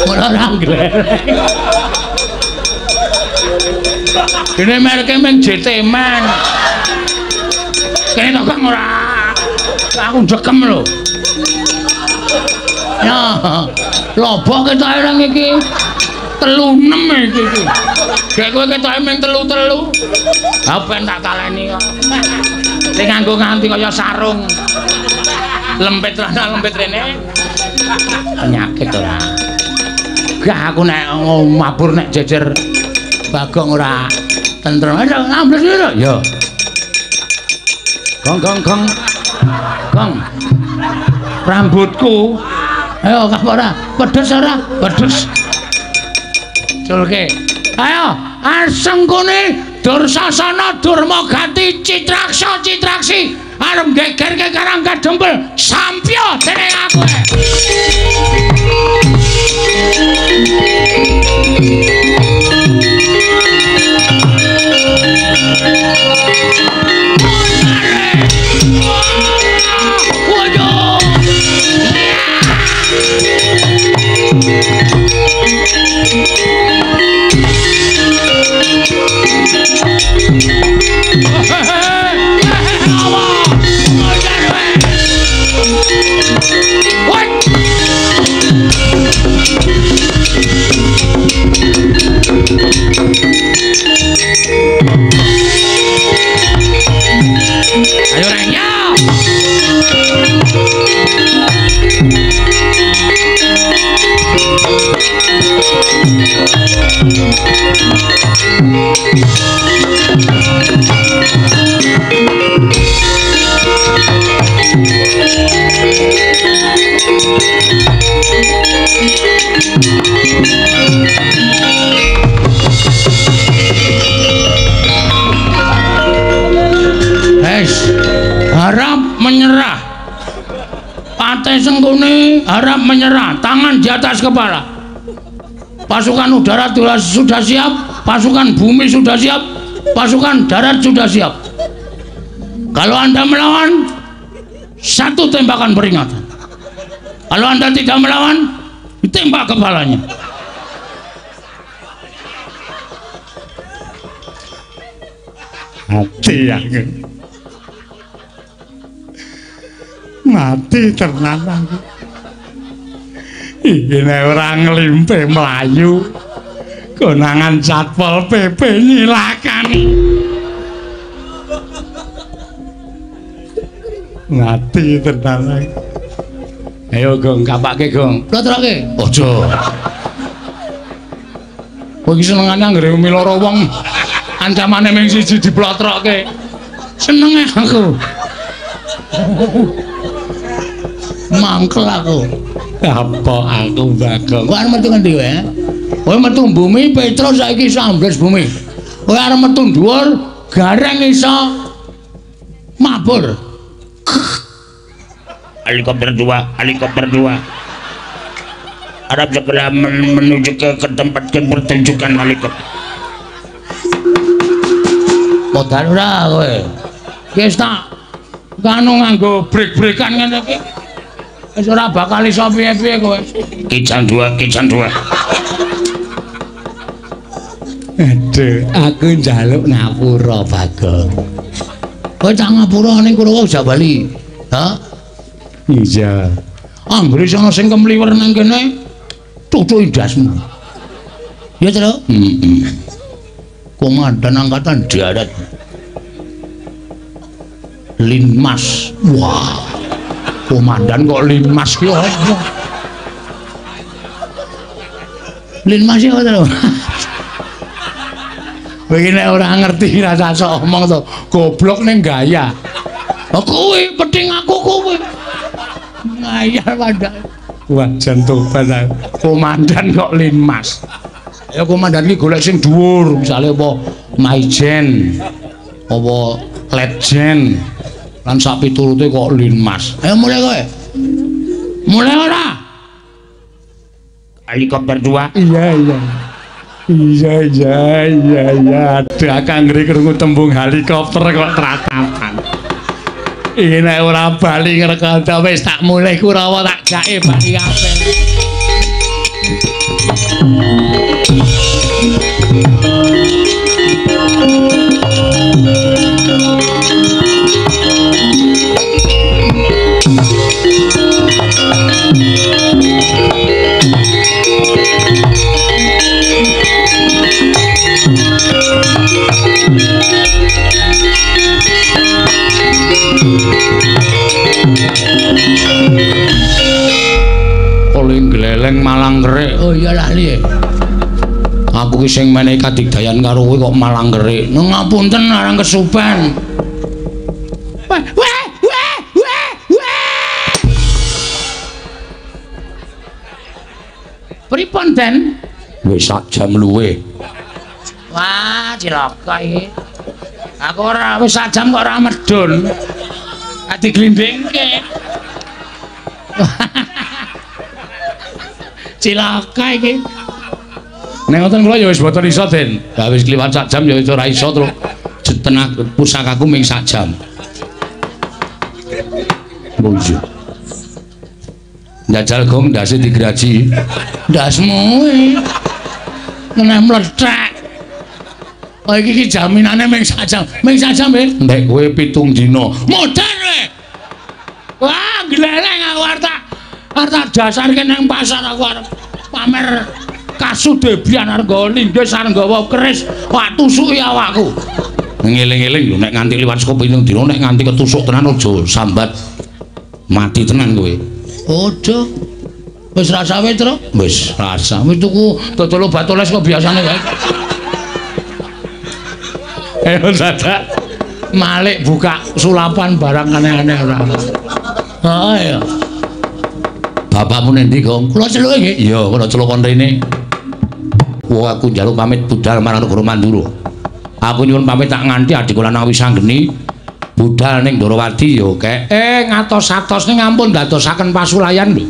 Ora ora gleleng. Dene merke mung JT Man. Kene tok Kang ora. Aku njekem lho. Ya, lobok ketoke nang iki. 36 iki iki. Gek kowe ketoke mung 3-3. Ha ben tak taleni kok. Sing nganggo nganti kaya sarung. Lempit rana lempit rene. Penyakit ora. Gah aku nek mabur nek jejer Bagong ora tentrem. Ayo ambles lho. Ya. Gong gong gong. Gong. Rambutku. Ayo kah ora? Pedes ora? Pedes. Culke. Ayo, Asengkuni Dursasana Durmagati Citraksa Citraksi arep gegerke Karang Kadempel sampya dening aku. Ayo reng ya. Harap menyerah. Patih Sengkuni harap menyerah, tangan di atas kepala. Pasukan udara sudah siap, pasukan bumi sudah siap, pasukan darat sudah siap. Kalau Anda melawan, satu tembakan peringatan. Kalau Anda tidak melawan, ditembak kepalanya. Mati aku. Mati tenan aku. Iki nek ora nglimpe mlayu, konangan Satpol PP nyilakani. Mati tenan aku. Ayo Gong, kapake Gong. Plotroke. Aja. Kowe iki senengane anggere miloro wong ancamane mung siji diplotroke. Senenge aku. Mangkel aku. Apa aku Bagong? Kowe arep metu ngendi kowe? Kowe metu bumi Petro saiki iso ambles bumi. Kowe arep metu dhuwur gareng iso mabur. Helikopter 2, helikopter 2. Harap segera menuju ke tempat pertunjukan helikopter. Modal ora kowe. Wis tak kanu nganggo brek-brekan ngene iki. Wis ora bakal iso piye-piye kowe. Kijang 2, kijang 2. Aduh, aku njaluk ngapura Bagong. Kowe tak ngapura ning Kurawa aja bali. Ha? Iya. Anggere ana sing kemliwer nang kene, tutuki ndasmu. Ya, Tru? Heeh. Komandan Angkatan Darat. Linmas. Wah. Komandan kok Linmas ki apa? Linmas ya apa, Tru? Kowe iki nek ora ngerti rasa sok omong to, goblok ning gaya. Oh kuwi penting aku kuwi. Ngayal pandake. Wah, jan tobat aku. Komandan kok Linmas. Ya komandan iki golek sing dhuwur, misale apa Maijen, apa Letjen. Lan sak piturute kok Linmas. Ayo mulai kowe. Mulai ora? Helikopter 2. Iya, iya. Iya, iya, iya, iya. Aduh, aku anggere krungu tembung helikopter kok tratapan. Iki nek ora bali ngrekada wis tak mulih Kurawa tak jake bali kabeh. Gleleng malang kerik. Oh iya lali. Aku ki sing menehi kadigdayan karo kowe kok malang kerik. Ngapunten arang kesupen. Weh weh weh weh weh. Pripun, Den? Wis sak jam luwe. Wah, cilaka iki. Aku ora wis sak jam kok ora medun. Ati glindingke. Cilaka iki. Nek ngoten kula ya wis boten iso, Den. Lah wis kliwat sak jam ya wis ora iso terus tenag pusakaku ming sak jam. Oh iya. Njajal gong ndase digraji. Ndasmu iki. Meneh mlethek. Oh iki ki jaminane ming sak jam. Ming sak jam, Ben. Ndek kowe 7 dina. Modar kowe. Wah, gleleng aku arep tak dasarke nang pasar aku arep pamer kasudebian arep nggawa linggis arep nggawa keris. Wah, tusuki awakku. Ngeling-eling lho nek nganti liwat saka 7 dina nek nganti ketusuk tenan aja sambat. Mati tenan kowe. Aja. Wis rasa wis, Tru? Wis rasa. Wis tuku dodol obat oles kok biasane wae. Ayo dadak malik buka sulapan barang aneh-aneh ora. Ha iya. Bapakmu nendi, Gong? Kula celuk nggih. Iya, kula celuk kon rene. Wah, aku njaluk pamit budal marang negara Mandura. Aku nyuwun pamit tak nganti adikku lanang Wisanggeni budal ning Ndorowati ya kek. Ngatos-atos ning ampun dadosaken pasulayan lho.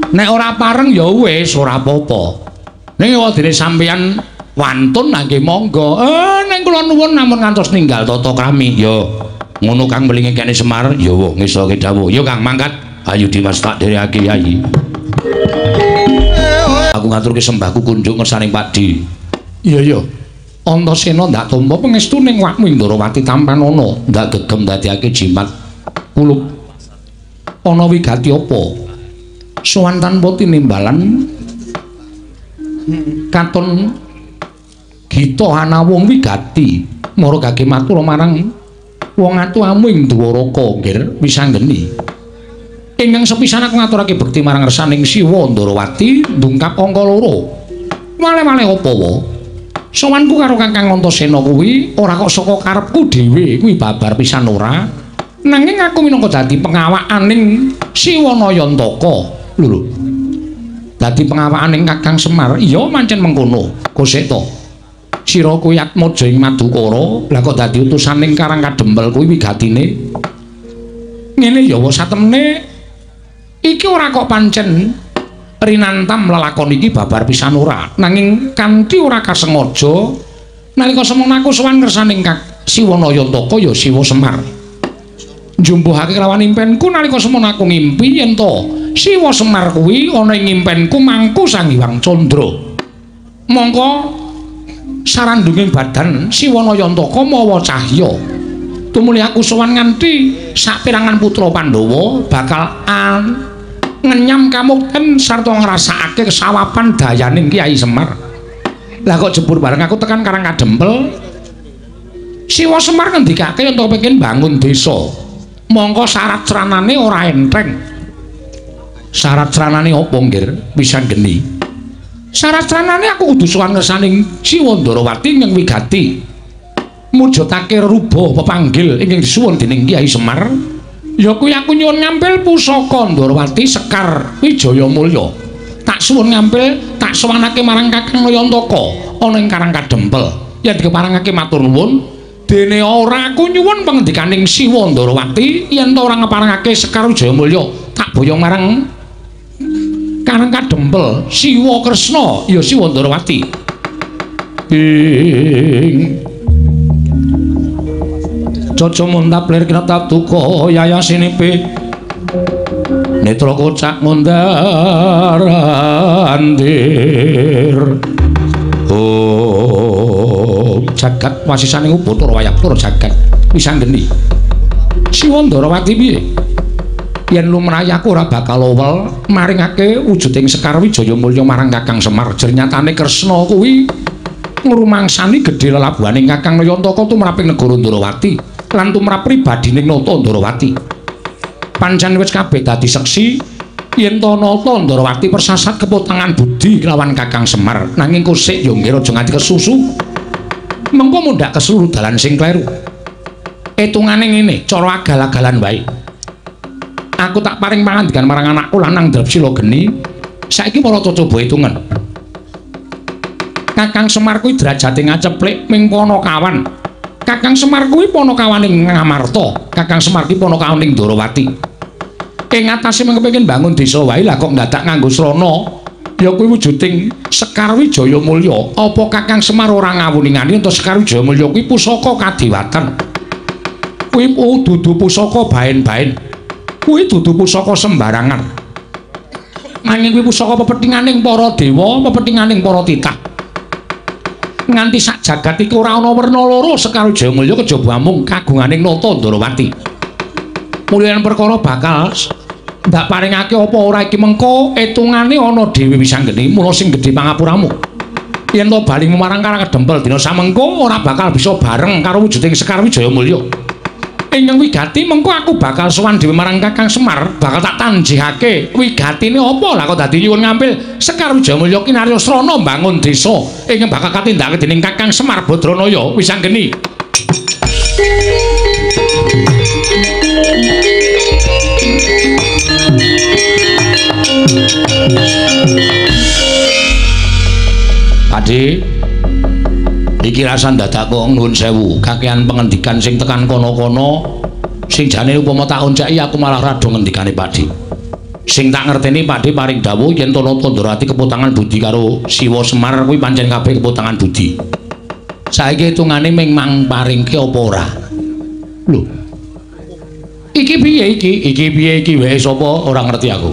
Nek ora pareng ya wis ora apa-apa. Ning wadene sampeyan wantun nggih monggo. Ning kula nuwun namun ngantos ninggal tata krami. Ya ngono Kang mlinge kene Semar. Ya wah ngesoke dawuh. Ya Kang mangkat. Ayo Dimas tak dherekake Yayi. Aku ngaturke sembahku kunjuk ngersaning Pakdi. Iya iya. Antasena ndak tampa pangestu ning wakmu Ndorowati tampanana ndak gegem ndadekake jimat kulup. Ana wigati apa? Sowan tanpa tinimbalan katon gita anawung wigati mara gage matur marang wong atuamu ing Dwaraka nggir Wisanggeni. Ingkang sepisan aku ngaturake bekti marang ngersaning Siwa Ndorowati ndungkap angka 2. Male-male apa wa? Sowanku karo Kakang Antasena kuwi ora kok saka karepku dhewe, kuwi babar pisan ora. Nanging aku minangka dadi pengawakaning Siwa Nayantaka. Lho lho. Dadi pengawakaning Kakang Semar, iya mancen mengkono. Koseta. Sira kuwi atmaja ing Madukara, lah kok dadi utusaning Karang Kadempel kuwi wigatine. Ngene ya wa satemene iki ora kok pancen rinantam lelakon iki babar pisan ora, nanging kanthi ora kasengaja nalika semono aku sowan ngersaning Siwa Nayantaka ya Siwa Semar. Njumbuhake kelawan impenku nalika semono aku ngimpi yen to Siwa Semar kuwi ana ing impenku mangku Sang Hyang Candra. Mongko sarandunging badan Siwa Nayantaka mawa cahya. Tumuli aku sowan nganti saperangan putra Pandhawa bakal ngenyam kamukten sarta ngrasakake kesawapan dayaning Kyai Semar. Lah kok jebur bareng aku tekan Karang Kadempel, Siwa Semar ngendikake yen to pengin bangun desa. Mongko syarat sranane ora enteng. Syarat sranane apa nggir Wisanggeni? Syarat sranane aku kudu sowan ngersaning Siwa Ndorowati ing wigati mujudake ruba pepanggil ingkang disuwun dening Kyai Semar. Ya kuwi aku nyuwun ngampil pusaka Ndorowati Sekar Wijaya Mulya. Tak suwun ngampil, tak sowanake marang Kakang Nayantaka ana ing Karang Kadempel. Yen dikeparengake matur nuwun, dene ora aku nyuwun pangendikaning Siwa Ndorowati yen ta ora ngeparengake Sekar Wijaya Mulya, tak boyong marang Karang Kadempel Siwa Kresna ya Siwa Ndorowati. Ing Caca muntap lir kinetap duka yayasinipe netra kocak mundar andir. Oh jagat wasisaning Ubathara Wayabthara jagat Wisanggeni. Siwa Ndorowati piye? Yen lumrahe aku ora bakal owel maringake wujuding Sekar Wijaya Mulya marang Kakang Semar. Jernyatane Kresna kuwi ngrumangsani gedhe lelabuhaning Kakang Nayantaka tumraping negara Ndorowati lan tumrap pribadining Nata Ndorowati. Pancen wis kabeh dadi seksi Yen to nata Ndrawati persasat kepotangan budi kelawan Kakang Semar, nanging kosik yo nggih aja nganti kesusu. Mengko mundhak keseluruh dalan sing kleru. Etungane ngene, cara agal-agalan wae. Aku tak paring pangandikan marang anakku lanang Drepsila geni. Saiki para coba hitungan. Kakang Semar kuwi derajate ngaceplik ming panakawan. Kakang Semar kuwi panakawaning Ngamarta, Kakang Semar kuwi panakawaning Ndrawati. Ing atase mung kepengin bangun desa wae lah kok ndadak nganggo srana. Ya kuwi wujuding Sekar Wijaya Mulya. Apa Kakang Semar ora ngawuningani ento Sekar Wijaya Mulya kuwi pusaka kadiwatan. Kuwi dudu pusaka baen-baen. Kuwi dudu pusaka sembarangan. Nanging kuwi pusaka pepethinganing para dewa, pepethinganing para titah. Nganti sak jagat iki ora ana werna loro Sekar Wijaya Mulya kejaba amung kagunganing Nata Ndrawati. Mulyan perkara bakal ndak paringake apa ora iki mengko etungane ana dhewe wisanggeni mula sing gedhe pangapuramu. Yen to balimu marang Karang Kedempel dina samengko ora bakal bisa bareng karo wujuding Sekar Wijaya Mulya. Ingkang wigati mengko aku bakal sowan dhewe marang Kakang Semar, bakal tak tanjihake wigatine apa lah kok dadi nyuwun ngampil Sekar Wijaya Mulya kinarya srana mbangun desa ingkang bakal katindakake dening Kakang Semar Badranaya wisanggeni. Ade, iki rasan dadak kok nuwun sewu, kakean pengendikan sing tekan kono-kono sing jane upama tak onceki aku malah rada ngendikane Pakde. Sing tak ngerteni Pakde paring dawuh yen to Nata Ndrawati kepotangan budi karo Siwa Semar kuwi pancen kabeh kepotangan budi. Saiki hitungane ming mang paringke apa ora? Lho. Iki piye iki? Iki piye iki wae sapa ora ngerti aku.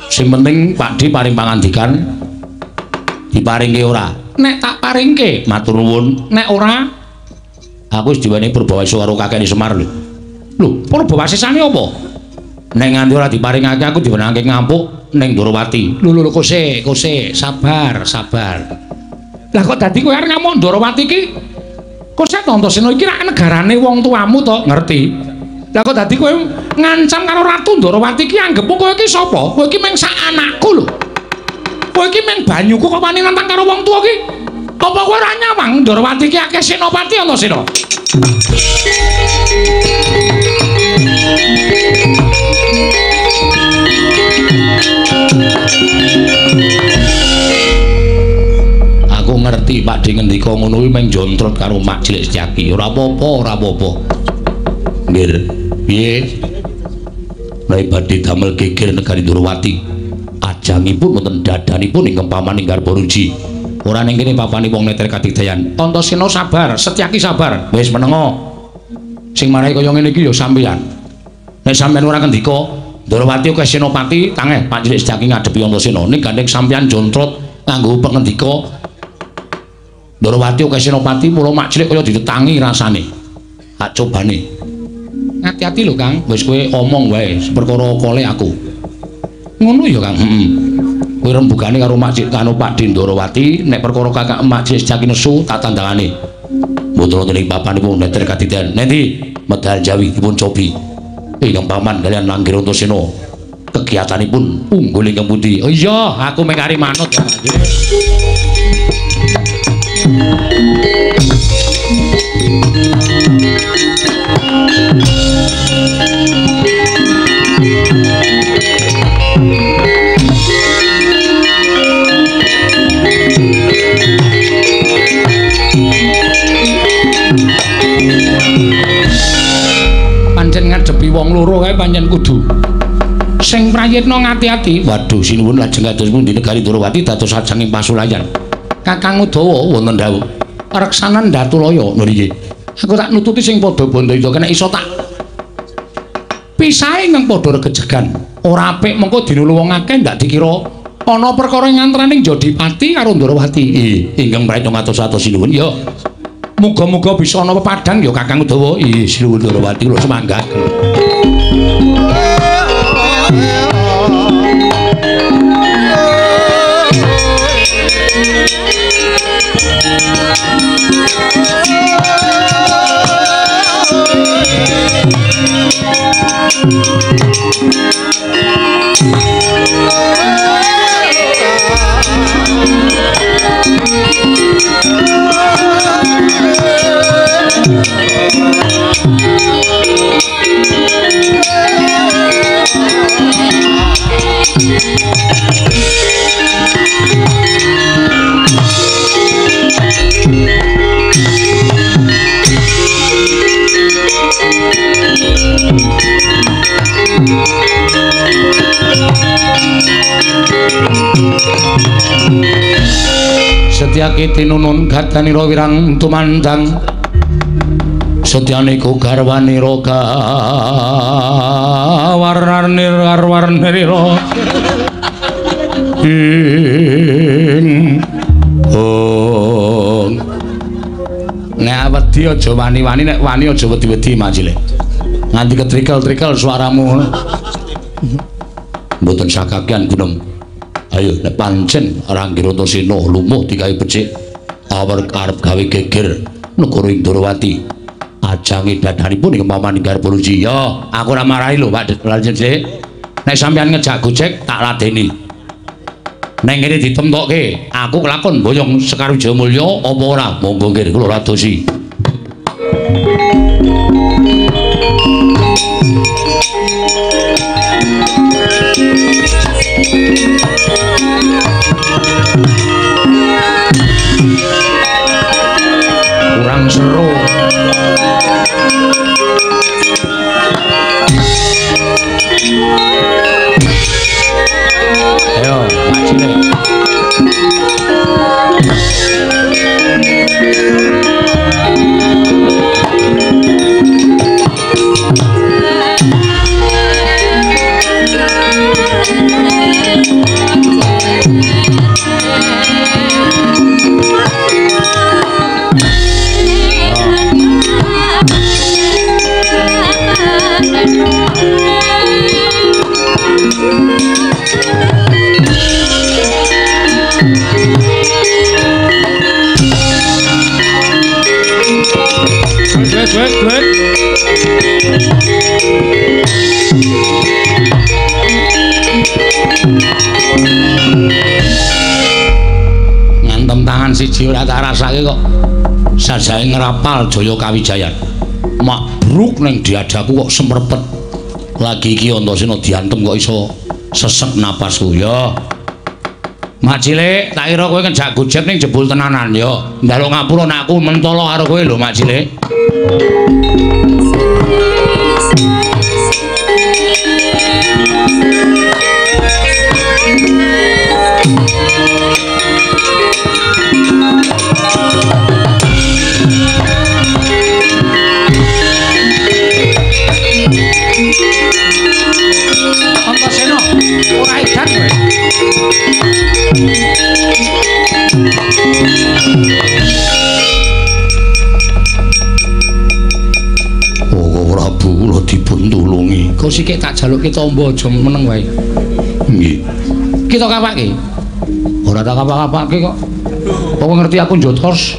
Sing penting Pakde paring pangandikan diparingke ora? Nek tak paringke matur nuwun, nek ora aku wis diwenehi purbawasa karo kakekne Semar lho. Lho, purbawasane apa? Nek nganti ora diparingake aku diwenehake ngampuk ning Ndrawati. Lho lho kose, kose, sabar, sabar. Lah kok dadi kowe arep ngamuk Ndrawati iki? Kose to Antasena iki rak negarane wong tuamu to, ngerti? Lah kok dadi kowe ngancam karo Ratu Ndrawati iki anggepmu kowe iki sapa? Kowe iki mung sak anakku lho. Kowe iki mung banyuku kok wani nantang karo wong tuwa iki? Apa kowe ora nyawang Ndrawati iki akeh senopati Antasena? Aku ngerti Pakde ngendika ngono kuwi mung jontrot karo Mak Cilik Setyaki. Ora apa-apa, ora apa-apa. Nggih, piye? Nek badhe damel geger negari Ndrawati, ajangipun wonten dadanipun ingkang paman ing Garbaruji. Ora ning kene papane wong neter kadigdayan. Antasena sabar, Setyaki sabar. Wis menengo. Sing marai kaya ngene iki ya sampeyan. Nek sampeyan ora ngendika, Ndrawati akeh senopati, tangeh Pak Cilik Setyaki ngadepi Antasena. Ning gandeng sampeyan jontrot nganggo pengendika Ndrawati akeh senopati, mula Mak Cilik kaya ditetangi rasane. Tak cobane. Ati-ati lho Kang, wis kowe omong wae perkara kole aku. Ngono ya Kang. Heeh. Kowe rembugane karo Mak Cilik karo Pakde Ndrawati, nek perkara kakak Mak Cilik Setyaki nesu tak tandangane. Mboten wonten ing papanipun neter kadidan. Nendi medal Jawi dipun cobi. Ingkang paman kalian Langgir Antasena. Kegiatanipun unggul ingkang pundi? Oh iya, aku mung kari manut ya. Pancen ngadepi wong loro kae pancen kudu sing prayitna ngati-ati. Waduh, sinuwun lajeng kados pundi negari Ndrawati dados ajanging pasulayan. Kakang Udawa wonten dawuh reksanan Datulaya niki. Aku tak nututi sing padha bandha kena iso tak pisahe ingkang padha regejegan. Ora apik mengko dinulu wong akeh ndak dikira ana perkara ngantraning Jodipati karo Ndrawati. Ingkang prayitna ngatos-atos sinuwun ya. Muga-muga bisa ana pepadang ya Kakang Udawa. Ih, sinuwun Ndrawati kula semanggaken. Setyaki tinunun gadanira wirang tumandang Setyaniku garwanira gawarnir garwarnira ing ong. Nek wedi aja wani-wani, nek wani aja wedi-wedi Mak Cilik. Nganti ketrikel-trikel suaramu. Mboten sakakean gunem. Ayo nek pancen Rangga Antasena lumuh digawe becik awar arep gawe geger negara ing Ndorowati. Ajange dadanipun ing paman garba ruci. Ya, aku ora marahi lho Pak Cilik. Nek sampeyan ngejak gojek tak ladeni. Neng kene ditemtokke, aku kelakon boyong Sekar Wijayamulya apa ora? Monggo nggih kula radosi. Kurang seru. Ayo, Mak Cilik. Ngantem tangan siji ora tak rasake kok sajae ngrapal Jaya Kawijayan. Makbruk ning diadaku kok semrepet. Lagi iki Antasena diantem kok iso sesek napasku ya. Mak Cilik, tak kira kowe ngejak gojek ning jebul tenanan ya. Njaluk ngapura nek aku mentolo karo kowe lho Mak Cilik. Antasena, ora edan kowe. Oh, Prabu kula dipun tulungi. Kok sikik tak jalukke tombo aja meneng wae. Nggih. Kita kapake. Ora tak kapak-kapake kok. Apa ngerti aku njotos?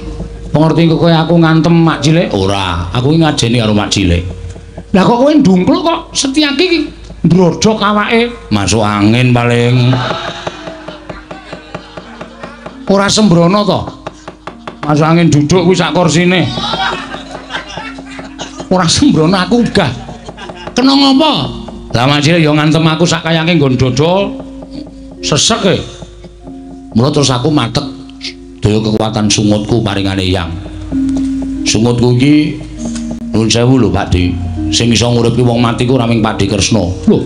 Apa ngerti kowe aku ngantem Mak Cilik? Ora, aku iki ngajeni karo Mak Cilik. Lah kok kowe ndungkluk kok Setyaki iki ndrodhok awake? Masuk angin paling. Ora sembrono to. Masuk angin duduk kuwi sak kursine. Ora sembrono aku gah. Kena ngopo? Lah Mak Cilik ya ngantem aku sak kayange nggon dodol. Sesek e. Mula terus aku matek daya kekuatan sungutku paringane Eyang. Sungutku iki nuwun sewu lho Pak Di. Sing iso nguripke wong mati ku ora mung Pak Di Kresna. Lho,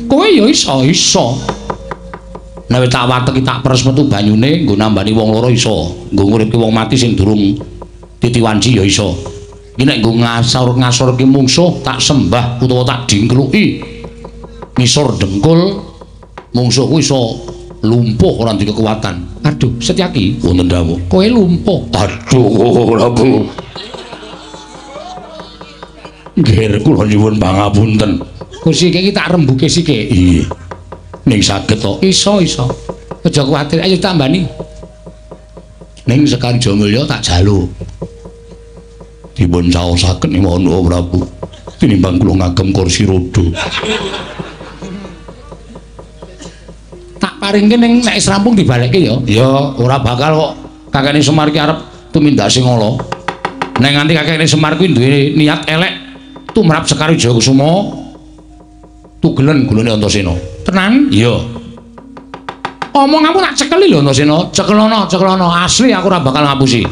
kowe ya iso iso. Nek tak wateki tak peres metu banyune nggo nambani wong loro iso. Nggo nguripke wong mati sing durung titiwanci ya iso. Iki nek nggo ngasor-ngasorke mungsuh tak sembah utawa tak dingkluki ngisor dengkul mungsuhku iso lumpuh ora duwe kekuatan. Aduh, Setyaki, wonten dawuh. Kowe lumpuh. Aduh, Prabu. Nggih, kula nyuwun pangapunten. Kursi iki tak rembuke sithik. Iya. Ning saged to? Iso, iso. Aja kuwatir, ayo tambani. Ning Sekar Wijayamulya tak jaluk. Dipun caosaken nyuwun Prabu. Tinimbang kula ngagem kursi roda. Tak paringke ning nek wis rampung dibalekke ya. Ya, ora bakal kok kakekne Semar ki arep tumindak sing ala. Nek nganti kakekne Semar kuwi duwe niat elek tumrap Sekar Wijayakusuma tugelen gulune Antasena. Tenan? Iya. Omonganmu tak cekeli lho Antasena. Cekelono, cekelono. Asli aku ora bakal ngapusi.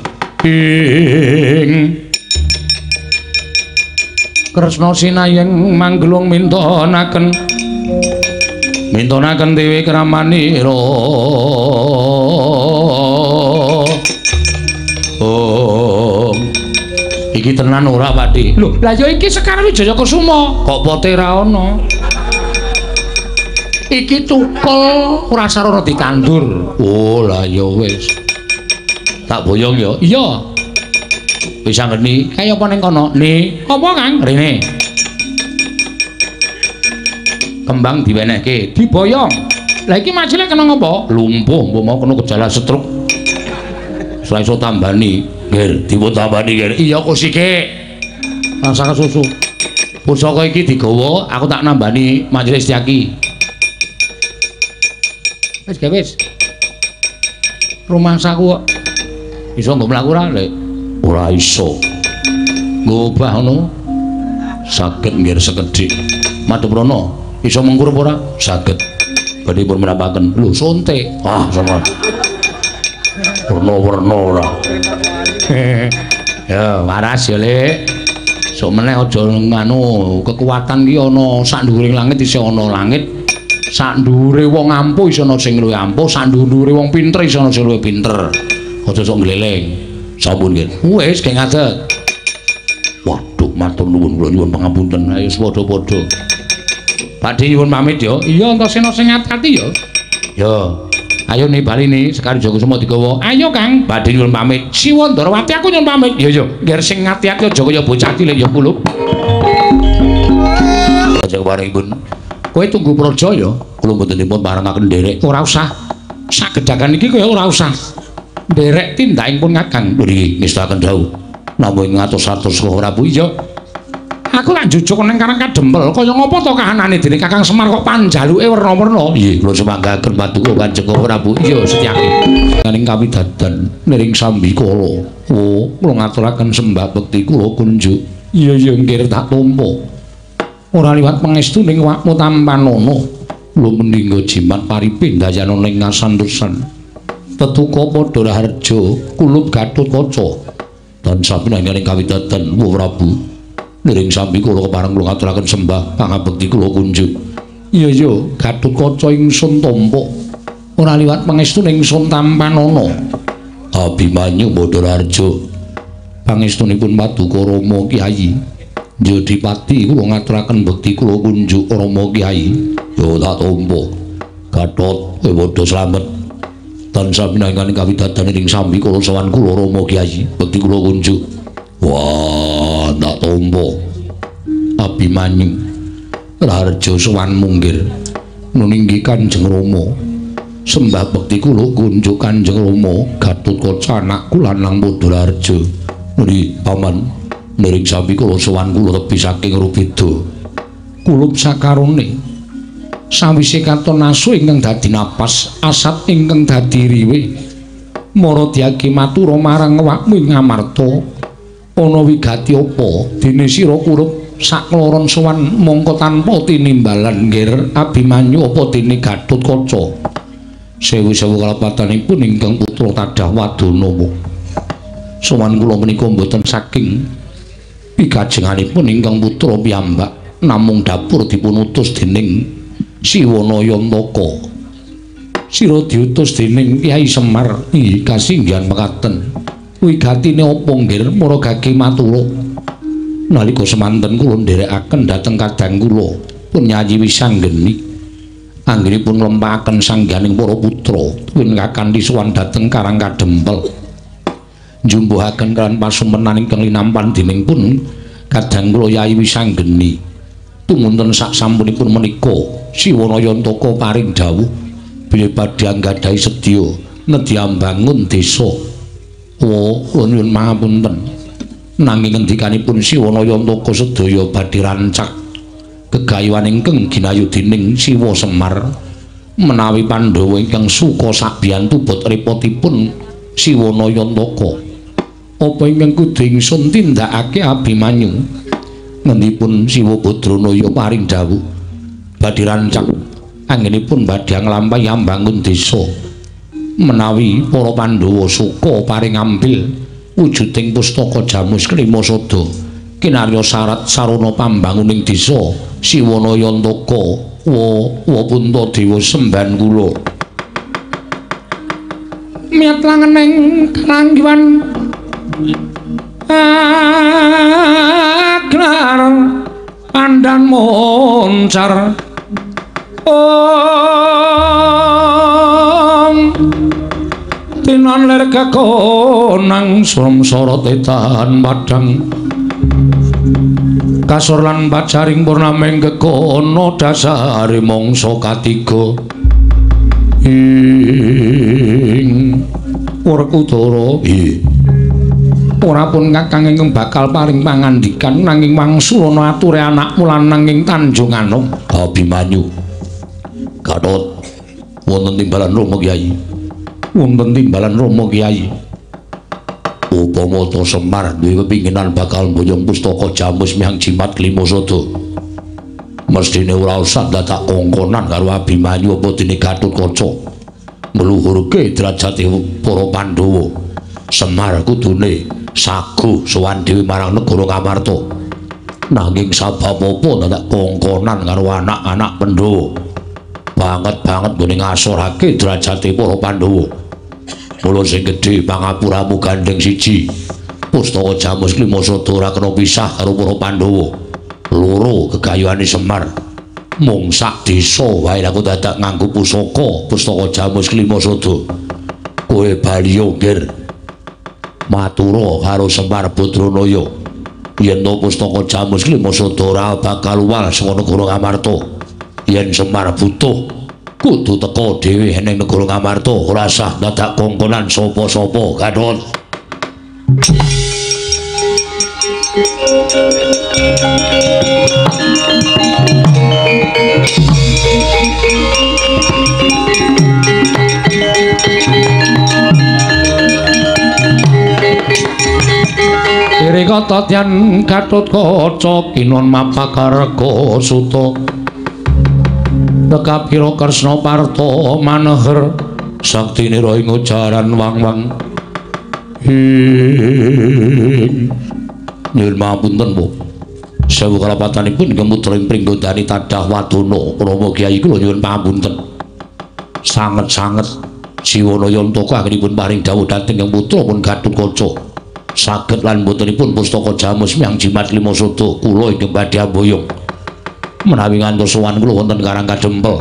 Ing Kresna sinayeng manggelung mintonaken mintonaken dewi kramanira. Iki tenan ora, Pakde? Lho, lah ya iki Sekar Wijaya Kusuma. Kok pote ra ana? Iki tukul ora sarana ditandur. Oh, lah ya wis. Tak boyong ya. Iya. Wis anggeni, kaya apa ning kono? Ni, apa Kang? Rene. Kembang diwenehke, diboyong. Lah iki majile kena ngopo? Lumpuh, mbok mau kena gejala stroke. Ora iso tambani. Nggih, dipun tambani nggih. Iya kusike. Rasa kesusu. Pusaka iki digawa, aku tak nambani majelis Setyaki. Wis gawe wis. Rumangsaku kok iso nggo mlaku ora, Lek? Ora iso. Ngobah ngono. Saged nggih sekedhik. Madhep rono, iso mengkur apa ora? Saged. Badhe pun mrapaken. Lho, sonte. Ah, sama. Werna-werna ora. Ya, waras ya, Lek. Sok meneh aja nganu, kekuatan ki ana sak nduwuring langit isih ana langit. Sak nduwure wong ampuh isih ana sing luwih ampuh, sak nduwure wong pinter isih ana sing luwih pinter. Aja sok ngleleng. Sampun nggih. Wis gek ngadeg. Waduh, matur nuwun kula nyuwun pangapunten. Ayo padha-padha. Pakde nyuwun pamit ya. Iya, entosena sing ati-ati ya. Ya. Ayo nih bali nih, Sekar Wijaya Kusuma digawa. Ayo Kang, badhe nyuwun pamit. Siwa Ndorowati aku nyuwun pamit. Ya ya, ngger sing ati-ati aja kaya bocah cilik ya kulup. Aja keparengipun. Kowe tunggu praja ya. Kula mboten dipun parengaken nderek. Ora usah. Sagedagan iki kaya ora usah. Nderek tindakipun Kakang. Nggih, ngestakaken dawuh. Namung ngatos-atos Prabu iya. Aku lak njujuk ning Karang Kadempel, kaya ngapa to kahanane dening Kakang Semar kok panjaluke werna-werna. Nggih, kula sumanggaken paduka Kanjeng Prabu. Iya, Setyaki. Ning kawidadan niring sambikala. Oh, kula ngaturaken sembah bekti kula kunjuk. Iya iya nggih tak tampa. Ora liwat pangestu ning awakmu tampanana. Kula meningga jimat paripe ndayana ning ngasantosan. Tetuka padha raharja kulup Gatotkaca. Tansah pinanggih ing kawidadan Prabu. Niring sambi kula kepareng kula ngaturaken sembah pangabekti kula kunjuk. Iya iya, Gatotkaca ingsun tampa. Ora liwat pangestu ingsun tampanana. Abimanyu Badararja. Pangestunipun paduka Rama Kyai. Jodipati kula ngaturaken bekti kula kunjuk Rama Kyai. Ya tak tampa. Gatot kowe padha slamet. Tansah pinanggih kawidadan ing sambi kula sowan kula Rama Kyai. Bekti kula kunjuk. Wah, tak tampa. Abimanyu Raharja sowan munggir nuninggi Kanjeng Rama. Sembah bekti kula kunjuk Kanjeng Rama. Gatotkaca anakku lanang Badararja. Nggih, paman. Niring sambi kula sowan kula tebi saking Rubeda. Kulup sakarone. Sawise katon asu ingkang dadi napas, asat ingkang dadi riwe. Mara diagi matura marang awakmu ing Amarta. Ana wigati apa dene sira kurup sakloron sowan mongko tanpa tinimbalan nggir Abimanyu apa dene Gatotkaca. Sewu-sewu kalepatanipun ingkang putra tadah wadana. Sowan kula menika mboten saking pikajenganipun ingkang putra piyambak, namung dapur dipun utus dening Siwana Yantaka. Sira diutus dening Kyai Semar. Inggih kasinggihan mekaten. Wigatine apa nggir mara gage matura. Nalika semanten kula nderekaken dhateng kadang kula pun Nyayi Wisanggeni. Anggenipun nglempaken sangganing para putra tuwin kakanthi sowan dhateng Karang Kadempel. Njumbuhaken kan pasumenan ingkang linampan dening pun kadang kula Yayi Wisanggeni. Tumunten sak sampunipun menika Siwana Yantaka paring dawuh bilih badhe anggadhahi sedya nedhi ambangun desa. Oh, kula nyuwun pangapunten. Nanging ngendikanipun Siwana Yantaka sedaya badhe rancak gegayuhan ingkang ginayu dening Siwa Semar menawi Pandhawa ingkang suka sabiyantu bot repotipun Siwana Yantaka. Apa ingkang kudu ingsun tindakake Abimanyu? Ngendipun Siwa Badranaya paring dawuh badhe rancak anggenipun badhe nglampahi ambangun desa. Menawi para Pandhawa suka paring ambil wujuding pustaka Jamus Klima Sada kinarya syarat sarana pambanguning desa Siwana Yantaka. Wa Puntadewa semban kula. Miyat langeneng karanggiwan Aglar pandan moncar om tinon lir kekonang surum sorot etan padang kasur lan pajaring purnaming kekono dasare mangsa katiga ing Werkudara. Ora pun kakang ingkang bakal paring pangandikan nanging wangsulana ature anakmu lanang ing Tanjunganom. Abimanyu. Gatot wonten timbalan Rama Kyai. Wonten timbalan Rama Kyai. Upama ta Semar duwe pepinginan bakal mboyong pustaka Jamus miyang Jimat Klima Sada. Mesthine ora usah dadak kongkonan karo Abimanyu apa dene Gatotkaca. Ngluhurke derajate para Pandhawa. Semar kudune saguh sowan dhewe marang negara Ngamarta. Nanging sabab apa dadak kongkonan karo anak-anak Pandhawa? Banget-banget nggone ngasorake derajate para Pandhawa. Mula sing gedhe pangapuramu gandeng siji. Pustaka Jamus Klima Sada ora kena pisah karo para Pandhawa. Loro gegayuhane Semar. Mung sak desa wae aku dadak nganggo pusaka pustaka Jamus Klima Sada. Kowe bali nggir. Matura karo Semar Badranaya yen to pustaka Jamus Klima Sada ora bakal uwal saka negara Ngamarta. Yen Semar butuh kudu teka dhewe ning negara Ngamarta, ora sah dadak kongkonan sapa-sapa. Gatot. Kata tyan Gatotkaca kinon mapakarga suta Tekapira Kresna Parta maneher saktinira ing ujaran wang-wang. Nyuwun pangapunten, Bu. Sewu kalapatanipun ingkang putra ing Pringgondani tadah wadana Rama Kyai kula nyuwun pangapunten. Sanget-sanget Siwana Yantaka anggenipun paring dawuh dhateng ingkang putra pun Gatotkaca. Saged lan botenipun pustaka Jamus miyang Jimat Klima Sada kula ingkang badhe amboyong. Menawi ngantos sowan kula wonten Karang Kadempel,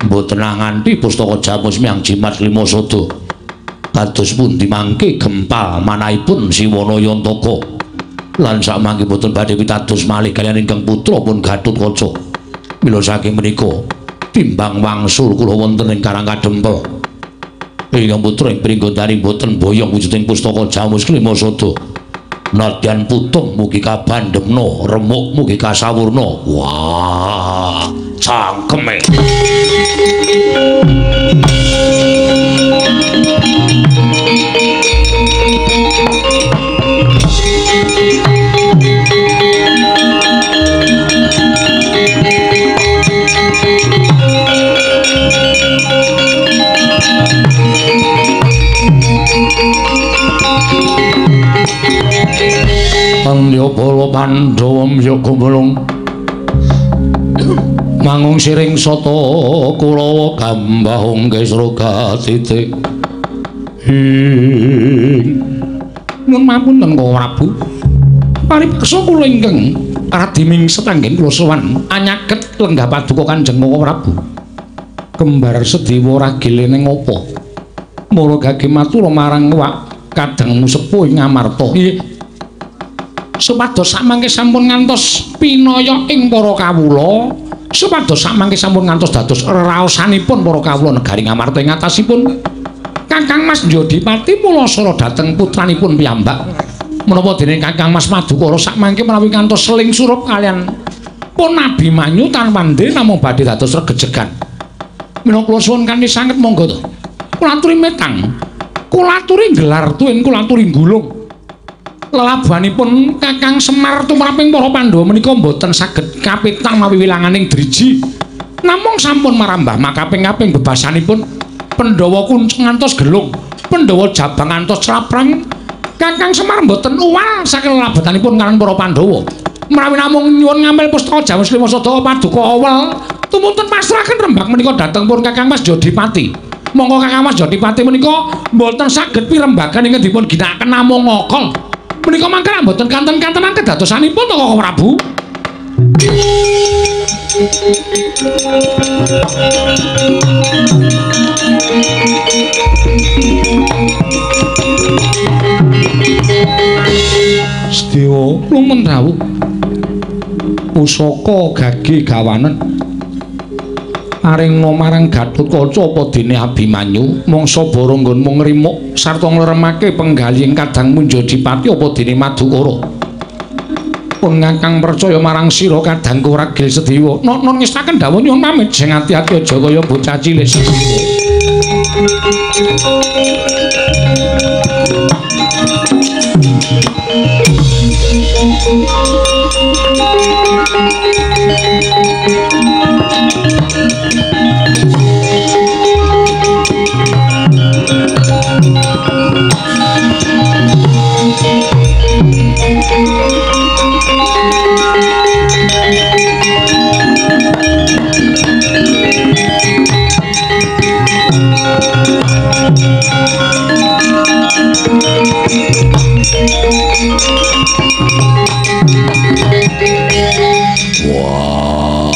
mboten nganti pustaka Jamus miyang Jimat Klima Sada. Kados pundi mangke gempal manahipun Siwana Yantaka. Lan samangke boten badhe pitados malih kaliyan ingkang putra pun Gatotkaca. Mila saking menika timbang wangsul kula wonten ing Karang Kadempel. Ingkang putra ing Pringgondani boten boyong wujuding pustaka Jamus Klima Sada. Nadyan putung mugi kabandhemna, remuk mugi kasawurna. Wah, cangkeme. Pandya para Pandhawa mbyok gumulung mangung siring sata Kurawa gambahung kesroga titik. Nyuwun mapunten Kang Prabu. Paripeksa kula ingkang radi mingset anggen kula sowan anyaket lenggah paduka Kanjeng Kang Prabu. Kembar Sedewa ragile ning apa? Mara gage matur marang wak kadangmu sepuh ing Ngamarta. Nggih. Supados samangke sampun ngantos pinaya ing para kawula, supados samangke sampun ngantos dados reraosanipun para kawula negari Ngamarta ing atasipun Kakang Mas Jodipati mulasara dhateng putranipun piyambak. Menapa dene Kakang Mas Madukara samangke menawi ngantos seling surup kalian pun Abimanyu tanpa namung badhe dados regejegan. Minangka kula suwun kanthi sanget monggo to. Kula aturi metang, kula aturi gelar tuwin, kula aturi gulung. Lelabuhanipun Kakang Semar tumraping para Pandhawa menika mboten saged kapitang mawi wilanganing driji. Namung sampun marambah makaping-kaping bebasanipun Pandhawa kuncung ngantos gelung, Pandhawa jabang ngantos claprang. Kakang Semar mboten uwal saking lelabuhanipun kaliyan para Pandhawa. Menawi namung nyuwun ngambil pustaka Jamus Klima Sada paduka awel, tumunten pasrahaken rembag menika dhateng pun Kakang Mas Jodipati. Monggo Kakang Mas Jodipati menika mboten saged pirembagan ingkang dipun ginakaken namung ngokol. Menika mangke mboten kanten-kantenan kedadosanipun to Koko Prabu. Sedewa lumen rawuh. Pusaka gage gawanen aringna marang Gatotkaca apa dene Abimanyu mangsa bara nggonmu ngrimuk sarta ngleremake penggalih kadang Munjadipati apa dene Madukara. Pun ngakang percaya marang sira kadangku ragil Sedewa. Nok-nok ngestaken dawuh nyuwun pamit sing ati-ati aja kaya bocah cilik Sedewa. Wah,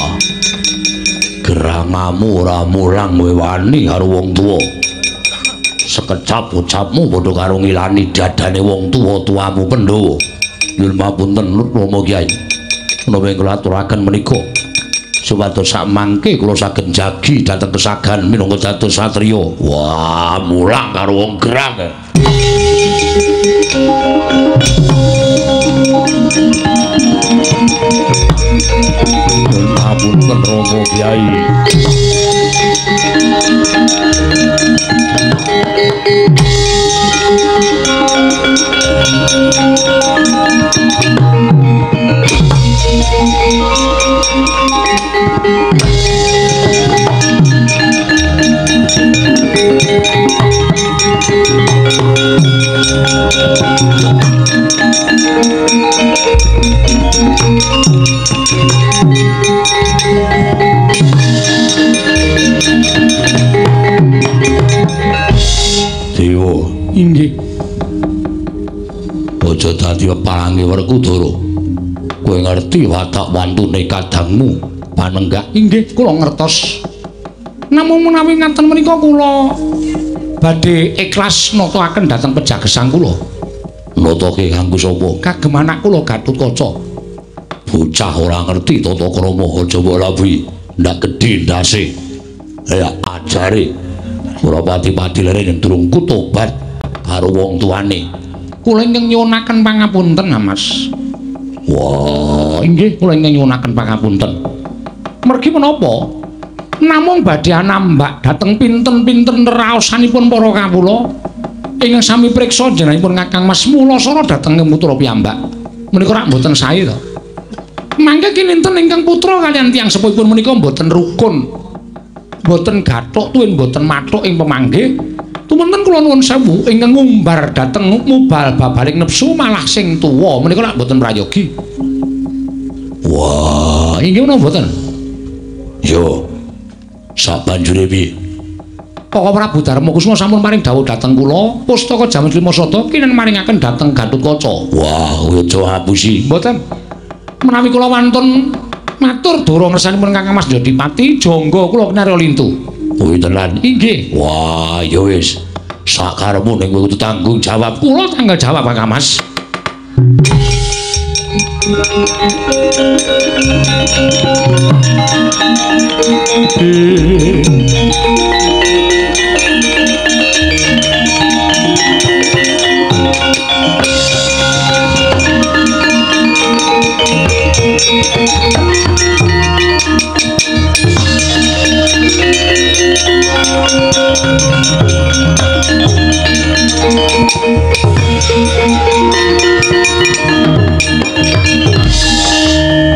gerangamu ora mulang kowe wani karo wong tuwa. Sekecap ucapmu padha karo ngilani dadane wong tuwa-tuwamu Pandhawa. Nyuwun papunten Rama Kyai. Menawi kula aturaken menika supados sakmangke kula saged jagi dhateng kesagan minangka dados satriya. Wah, mulang karo wong gerang. Papunten Rama Kyai. Dewa, inggih. Aja dadi pepalange Werkudara. Kowe ngerti watak wantune kadangmu panenggak? Inggih, kula ngertos. Namung menawi ngaten menika kula badhe ikhlas nata-aken dhateng pejagesang kula. Natake kanggo sapa? Kagem anak kula Gatotkaca. Bocah ora ngerti tata krama, aja mbok labuhi. Ndak gedhe ndase. Ya ajare. Ora pati-pati lere yen durung kutobat karo wong tuane. Kula ingkang nyuwunaken pangapunten, Mas. Wah, inggih kula ingkang nyuwunaken pangapunten. Mergi menapa? Namung badhe anambak dhateng pinten-pinten raosanipun para kawula ingkang sami priksa jenengipun Kakang Mas Mulasara dhateng putra piyambak. Menika rak mboten sae to. Mangke kininten ingkang putra kaliyan tiyang sepuhipun menika mboten rukun. Mboten gathuk tuwin mboten mathuk ing pemanggih. Tumenten kula nuwun sewu ingkang ngumbar dhateng mubal babaling nepsu malah sing tuwa menika lak mboten prayogi. Wah, inggih menapa mboten? Yo. Sabanjure piye? Koko Prabu Darmakusuma sampun paring dawuh dhateng kula, pustaka Jamus Lima Sata kinen maringaken dhateng Gatotkaca. Wah, kowe aja ngapusi. Mboten. Menawi kula wantun matur dara ngersanipun Kakang Mas Jodipati, jangga kula kinarya lintu. Kuwi tenan. Inggih. Wah, ya wis. Sakarepmu ning kowe kudu tanggung jawab. Kula tanggung jawab Kakang Mas.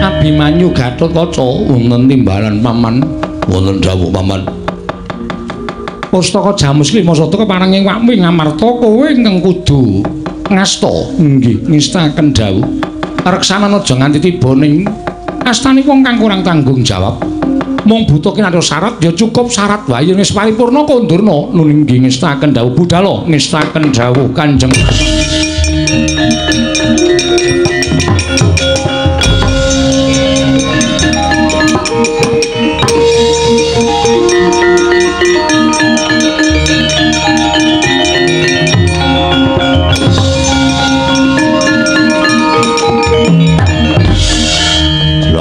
Abimanyu Gatotkaca wonten timbalan paman, wonten dawuh paman. Pustaka Jamus Lima Sata kepareng ing wakmu ing Amarta kowe ingkang kudu ngasta. Inggih, ngestaken dawuh. Reksanan aja nganti tiba ning astane wong kang kurang tanggung jawab. Mung butuh kinarya syarat ya cukup syarat wae yen wis paripurna kondurna. Nun inggih ngestaken dawuh budala, ngestaken dawuh Kanjeng.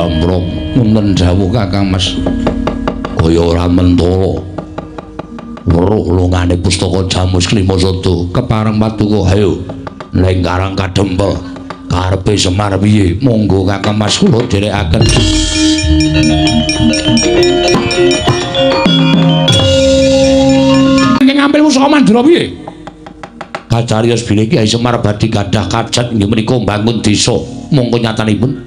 Ram-ram wonten dawuh Kakang Mas. Kaya ora mentala. Weruh lungane pustaka Jamus Klima Sada kepareng paduka ayo ning Karang Kadempel. Karepe Semar piye? Monggo Kakang Mas kula dherekaken. Ngambil pusaka Mandura piye? Kacariyos bilih Kyai Semar badhe gadah kajat inggih menika mbangun desa. Monggo nyatanipun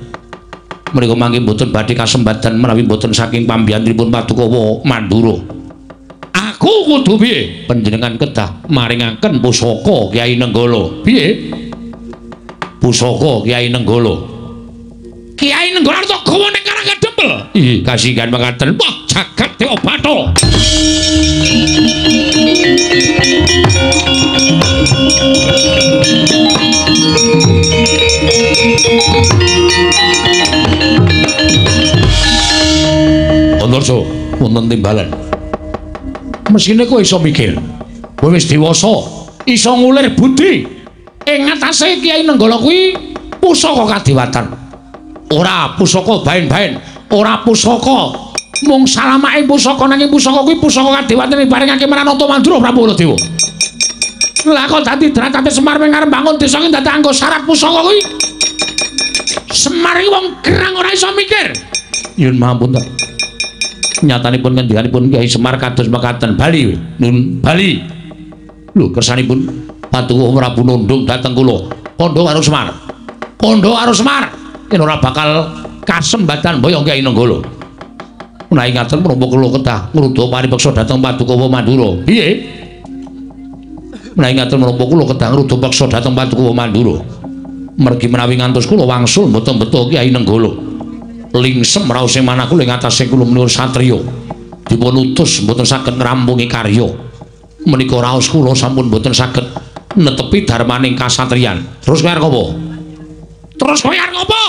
menika mangke mboten badhe kasembadan menawi mboten saking pambiyantunipun Paduka Mandura. Aku kudu piye? Panjenengan kedah maringaken pusaka Kyai Nenggala. Piye? Pusaka Kyai Nenggala. Kyai Nenggala arep gawa ning Karang Kadempel. Ih, kasihan mekaten. Wah, jagat Dewa Bathara. Antarja wonten timbalan. Mesine kowe iso mikir. Kowe wis dewasa, iso ngulir budi. Ing ngatasé Kyai Nenggala kuwi pusaka kadewatan. Ora pusaka baen-baen, ora pusaka mung salamake pusaka, nanging pusaka kuwi pusaka kadewatan diparingake marang Nata Mandura Prabu Baladewa. Lah kok dadi derajate Semar ming arep bangun desa iki dadak anggo syarat pusaka kuwi. Semar iki wong gerang ora iso mikir. Nyuwun mahapunten. Nyatanipun ngendikanipun Kyai Semar kados mekaten. Bali, nun bali. Lho kersanipun Paduka Prabu nundung dhateng kula. Kandha karo Semar. Kandha karo Semar. Yen ora bakal kasembadan boyong Kyai Nenggala. Menawi ngaten menapa kula kedah ngruda paripeksa dhateng Paduka Mandura. Piye? Menawi ngaten menapa kula kedah ngruda peksa dhateng Paduka Mandura. Mergi menawi ngantos kula wangsul mboten beto Kyai Nenggala. Lingsem raos ing manah kula ing atase kula menika satriya. Dipun utus mboten saged ngrampungi karya. Menika raos kula sampun mboten saged netepi dharmaning kasatriyan. Terus kowe arep apa? Terus kowe arep apa?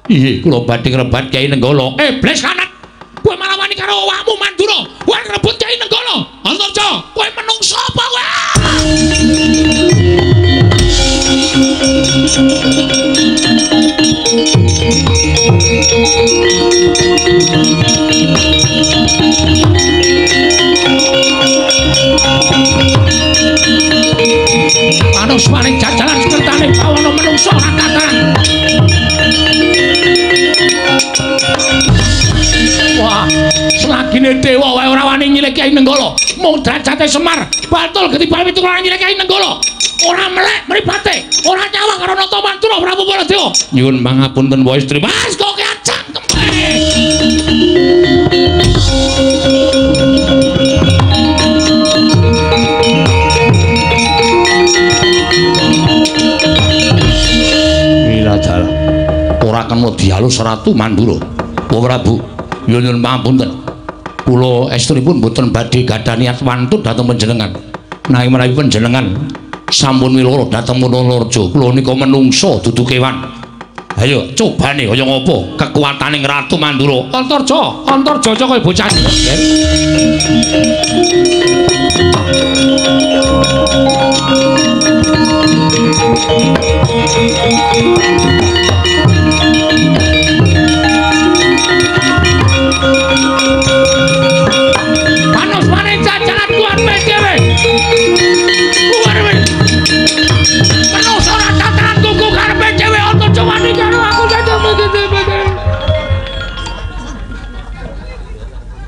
Inggih, kula badhe ngrebat Kyai Nenggala. Iblis lanat. Kowe malah wani karo awakmu Mandura. Kowe ngrebut Kyai Nenggala. Antarja, kowe menungso apa kowe? Panus maring jajalan sekertane bawana menungso ora tataran. Wah, selagine dewa wae ora wani nyilih Kyai Nenggala. Mung derajate Semar batul getibal pitu ora nyilih Kyai Nenggala. Ora melek mripate, ora nyawang karo Nata Mandura Prabu Baladewa. Nyuwun pangapunten wae istri. Mas kok cangkem. Wilajal. Ora kena dialus Ratu Mandura. Bapak Prabu, nyuwun pangapunten. Kula estunipun mboten badhe gadah niat wantun dhateng panjenengan. Nanging menawi panjenengan sampun wiloro dhateng Munalareja, kula nika menungsa dudu kewan. Ayo cobane kaya ngopo kekuataning Ratu Mandura. Antarja, Antarja kaya bocah. Panos maring jajaran kuat dhewe. Menungso ora tataran kuku karepe dhewe Antarja wani karo aku dadi.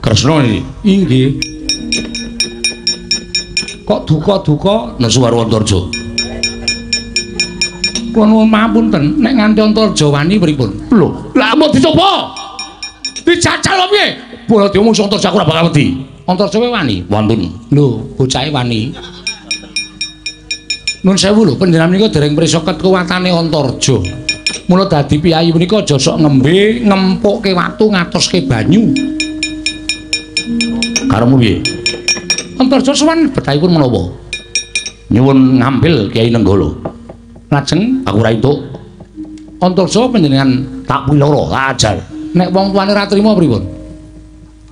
Kresna iki. Inggih. Kok duka-duka nesu karo Antarja. Kula nuwun pangapunten, nek nganti Antarja wani pripun? Lho, lah mau dicoba. Dijajal apa piye? Bola diomong Antarja aku ora bakal wedi. Antarja kowe wani? Wantun. Lho, bocahe wani. Nun sewu lho, panjenengan menika dereng prisa kekuwatane Antarja. Mula dadi piyayi menika aja sok ngembe, ngempukke watu, ngatoske banyu. Karepmu piye? Antarja sowan betahipun menapa? Nyuwun ngambil Kyai Nenggala. Lajeng aku ora entuk. Antarja panjenengan tak piloro, tak ajar. Nek wong tuane ora trima pripun?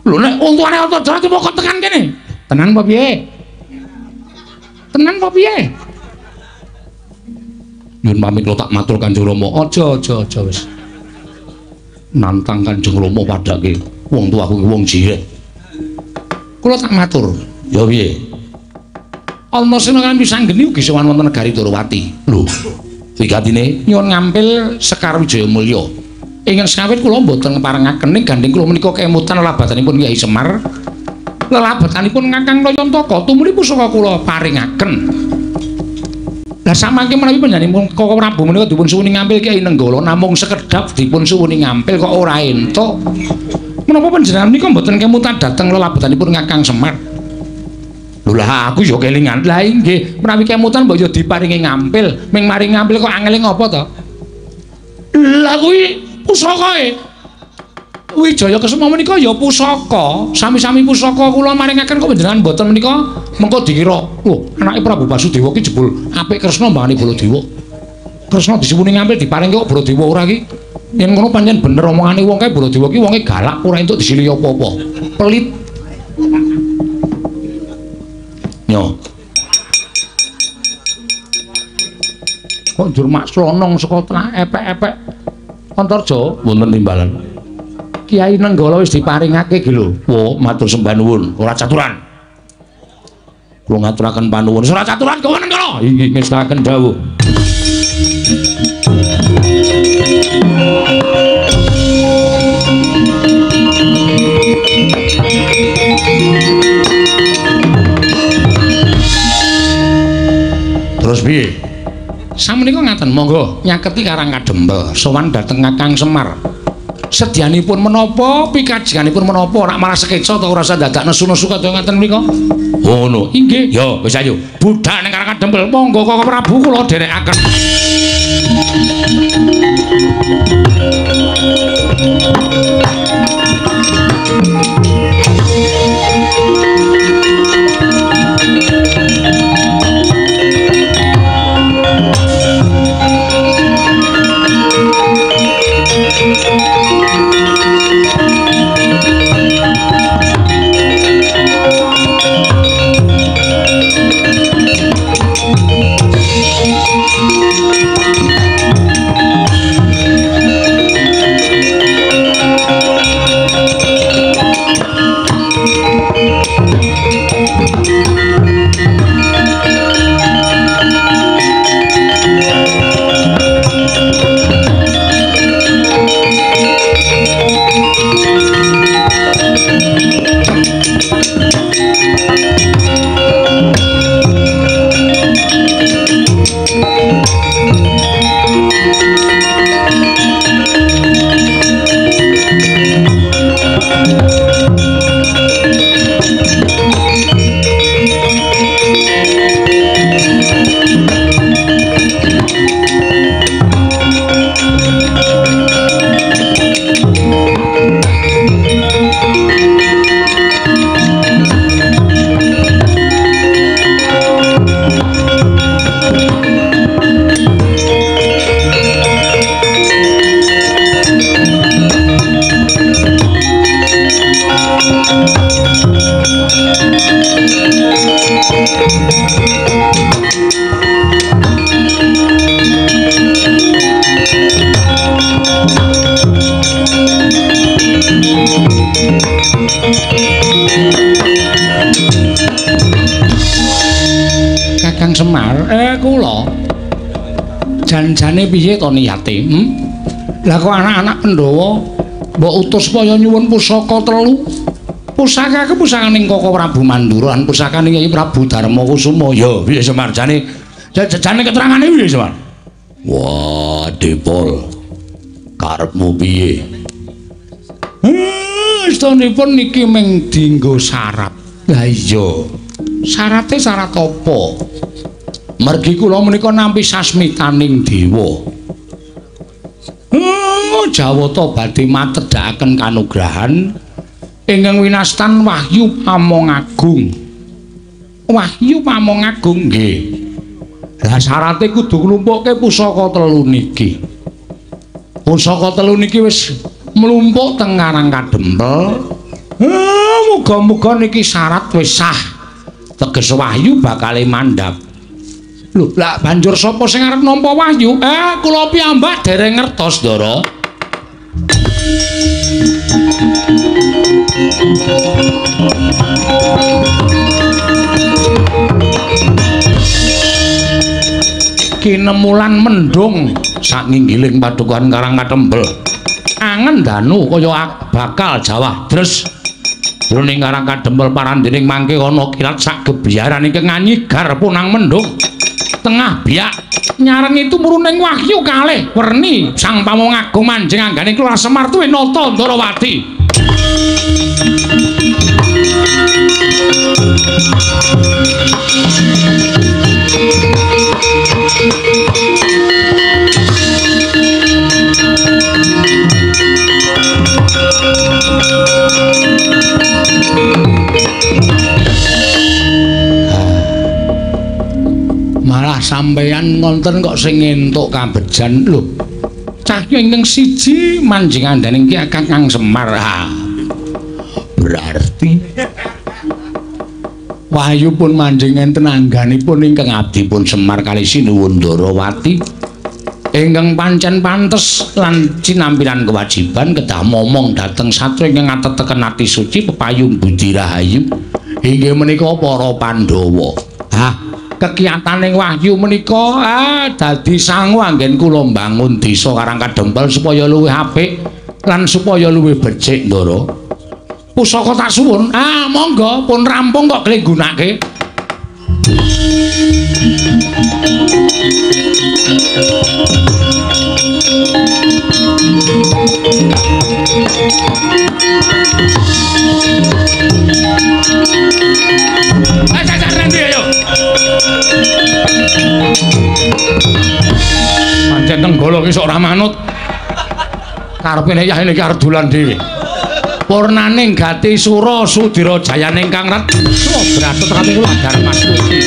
Lho nek wong tuane Antarja ora trima kok tekan kene. Tenan apa piye? Tenan apa piye? Nyuwun pamit kula tak matur Kanjeng Rama. Aja aja aja wis. Nantang Kanjeng Rama padhake wong tuaku ki wong jiret. Kula tak matur. Ya piye? Antasena kan pisanggeni ugi sowan wonten negari Dwarawati. Lho, wigatine nyuwun ngampil Sekar Wijaya Mulya. Ingkang sekawit kula mboten ngeparengaken ning gandeng kula menika kemutan lelabatanipun Kyai Semar. Lelabatanipun Kakang Nayantaka tumuli pusaka kula paringaken. Lah samangke menawi panjenenganipun Koko Prabu menika dipun suwuni ngampil Kyai Nenggala namung sekedhap dipun suwuni ngampil kok ora entuk. Menapa panjenengan menika mboten kemutan dhateng lelabatanipun Kakang Semar? Lho lah aku ya kelingan. Lah inggih, menawi kemutan mbok ya diparingi ngampil, ming maring ngampil kok angele ngopo to? Lah kuwi pusakae. Wijaya Kesuma menika ya pusaka, sami-sami pusaka kula maringaken kok panjenengan mboten menika mengko dikira, lho anake Prabu Basudewa ki jebul apik Kresna mbangane Baladewa. Kresna disuwuni ngampil diparingi kok Baladewa ora ki. Yen ngono pancen bener omongane wong kae Baladewa ki wonge galak ora entuk disilihi apa-apa. Pelit. Yo. Kok njur mak slonong saka tengah epek-epek Antarja wonten timbalan. Kyai Nenggala wis diparingake iki lho. Wo, matur sembah nuwun, ora caturan. Kula ngaturaken panuwun. Ora caturan kowe Nenggala. Inggih ngestakaken dawuh. Terus piye? Samenika ngaten, monggo nyaketi Karang Kadempel, sowan dhateng Kakang Semar. Sedyanipun menapa, pikajenganipun menapa, rak malah sekeca ta ora usah dadak nesu-nesu kaya ngaten menika. Oh ngono. Inggih. Ya, wis ayo. Budhak ning Karang Kadempel, monggo Koko Prabu kula dherekaken. Kakang Semar, kula jan-jane piye to niyate? Lah kok anak-anak Pandhawa mbok utus supaya nyuwun pusaka telu. Pusaka ku pusakaning Koko Prabu Mandura lan pusakaning Kyai Prabu Darma Kusuma. Ya, piye Semar jane? Jane keterangane piye Semar? Wah, Depol. Karepmu piye? Istonipun niki mung dienggo syarat. Lah iya. Syarate syarat apa? Mergi kula menika nampi sasmitaning dewa. Jawata badhe matedhakaken kanugrahan ingkang winastan Wahyu Pamongagung. Wahyu Pamongagung nggih. Lah syarate kudu nglumpukke pusaka telu niki. Pusaka telu niki wis mlumpuk teng Karang Kadempel. Muga-muga niki syarat wis sah. Teges wahyu bakale mandhap. Lho, lah banjur sapa sing arep nampa wahyu? Kula piyambak dereng ngertos, Ndara. Kinemulan mendung sanginggiling padukuhan Karang Katembel. Angen danu kaya bakal jawah dres. Jroning Karang Kadempel parandening mangke ana kilat sak gebiaran ingkang nganyigar punang mendung. Tengah biak nyarengi tumruning wahyu kalih werni sang pamong agung manjing anggane Kelurahan Semar tuwe nata Ndarawati. Malah sampeyan ngonten kok sing entuk kabejan lho. Cahya ingkang siji manjing andaning ki Kakang Semar. Ha. Berarti wahyu pun manjing enten angganipun ingkang abdi pun Semar kali Sinuwun Ndarawati ingkang pancen pantes lan cinampilan kewajiban kedah momong dhateng satya ingkang ateteken ati suci pepayung budi rahayu inggih menika para Pandhawa. Ha, kekiyataning wahyu menika dadi sangu anggen kula mbangun desa Karang Kadempel supaya luwih apik lan supaya luwih becik, Ndara. Pusaka tak suwun. Ah, monggo pun rampung kok kle nggunake. Ayo, ayo. Pancen Tenggala ki sok ora manut. Karepe nek yah iki arep dolan dhewe. Purnaning gati sura sudira jayaning kang retsa bratut kami kula Darmastuti.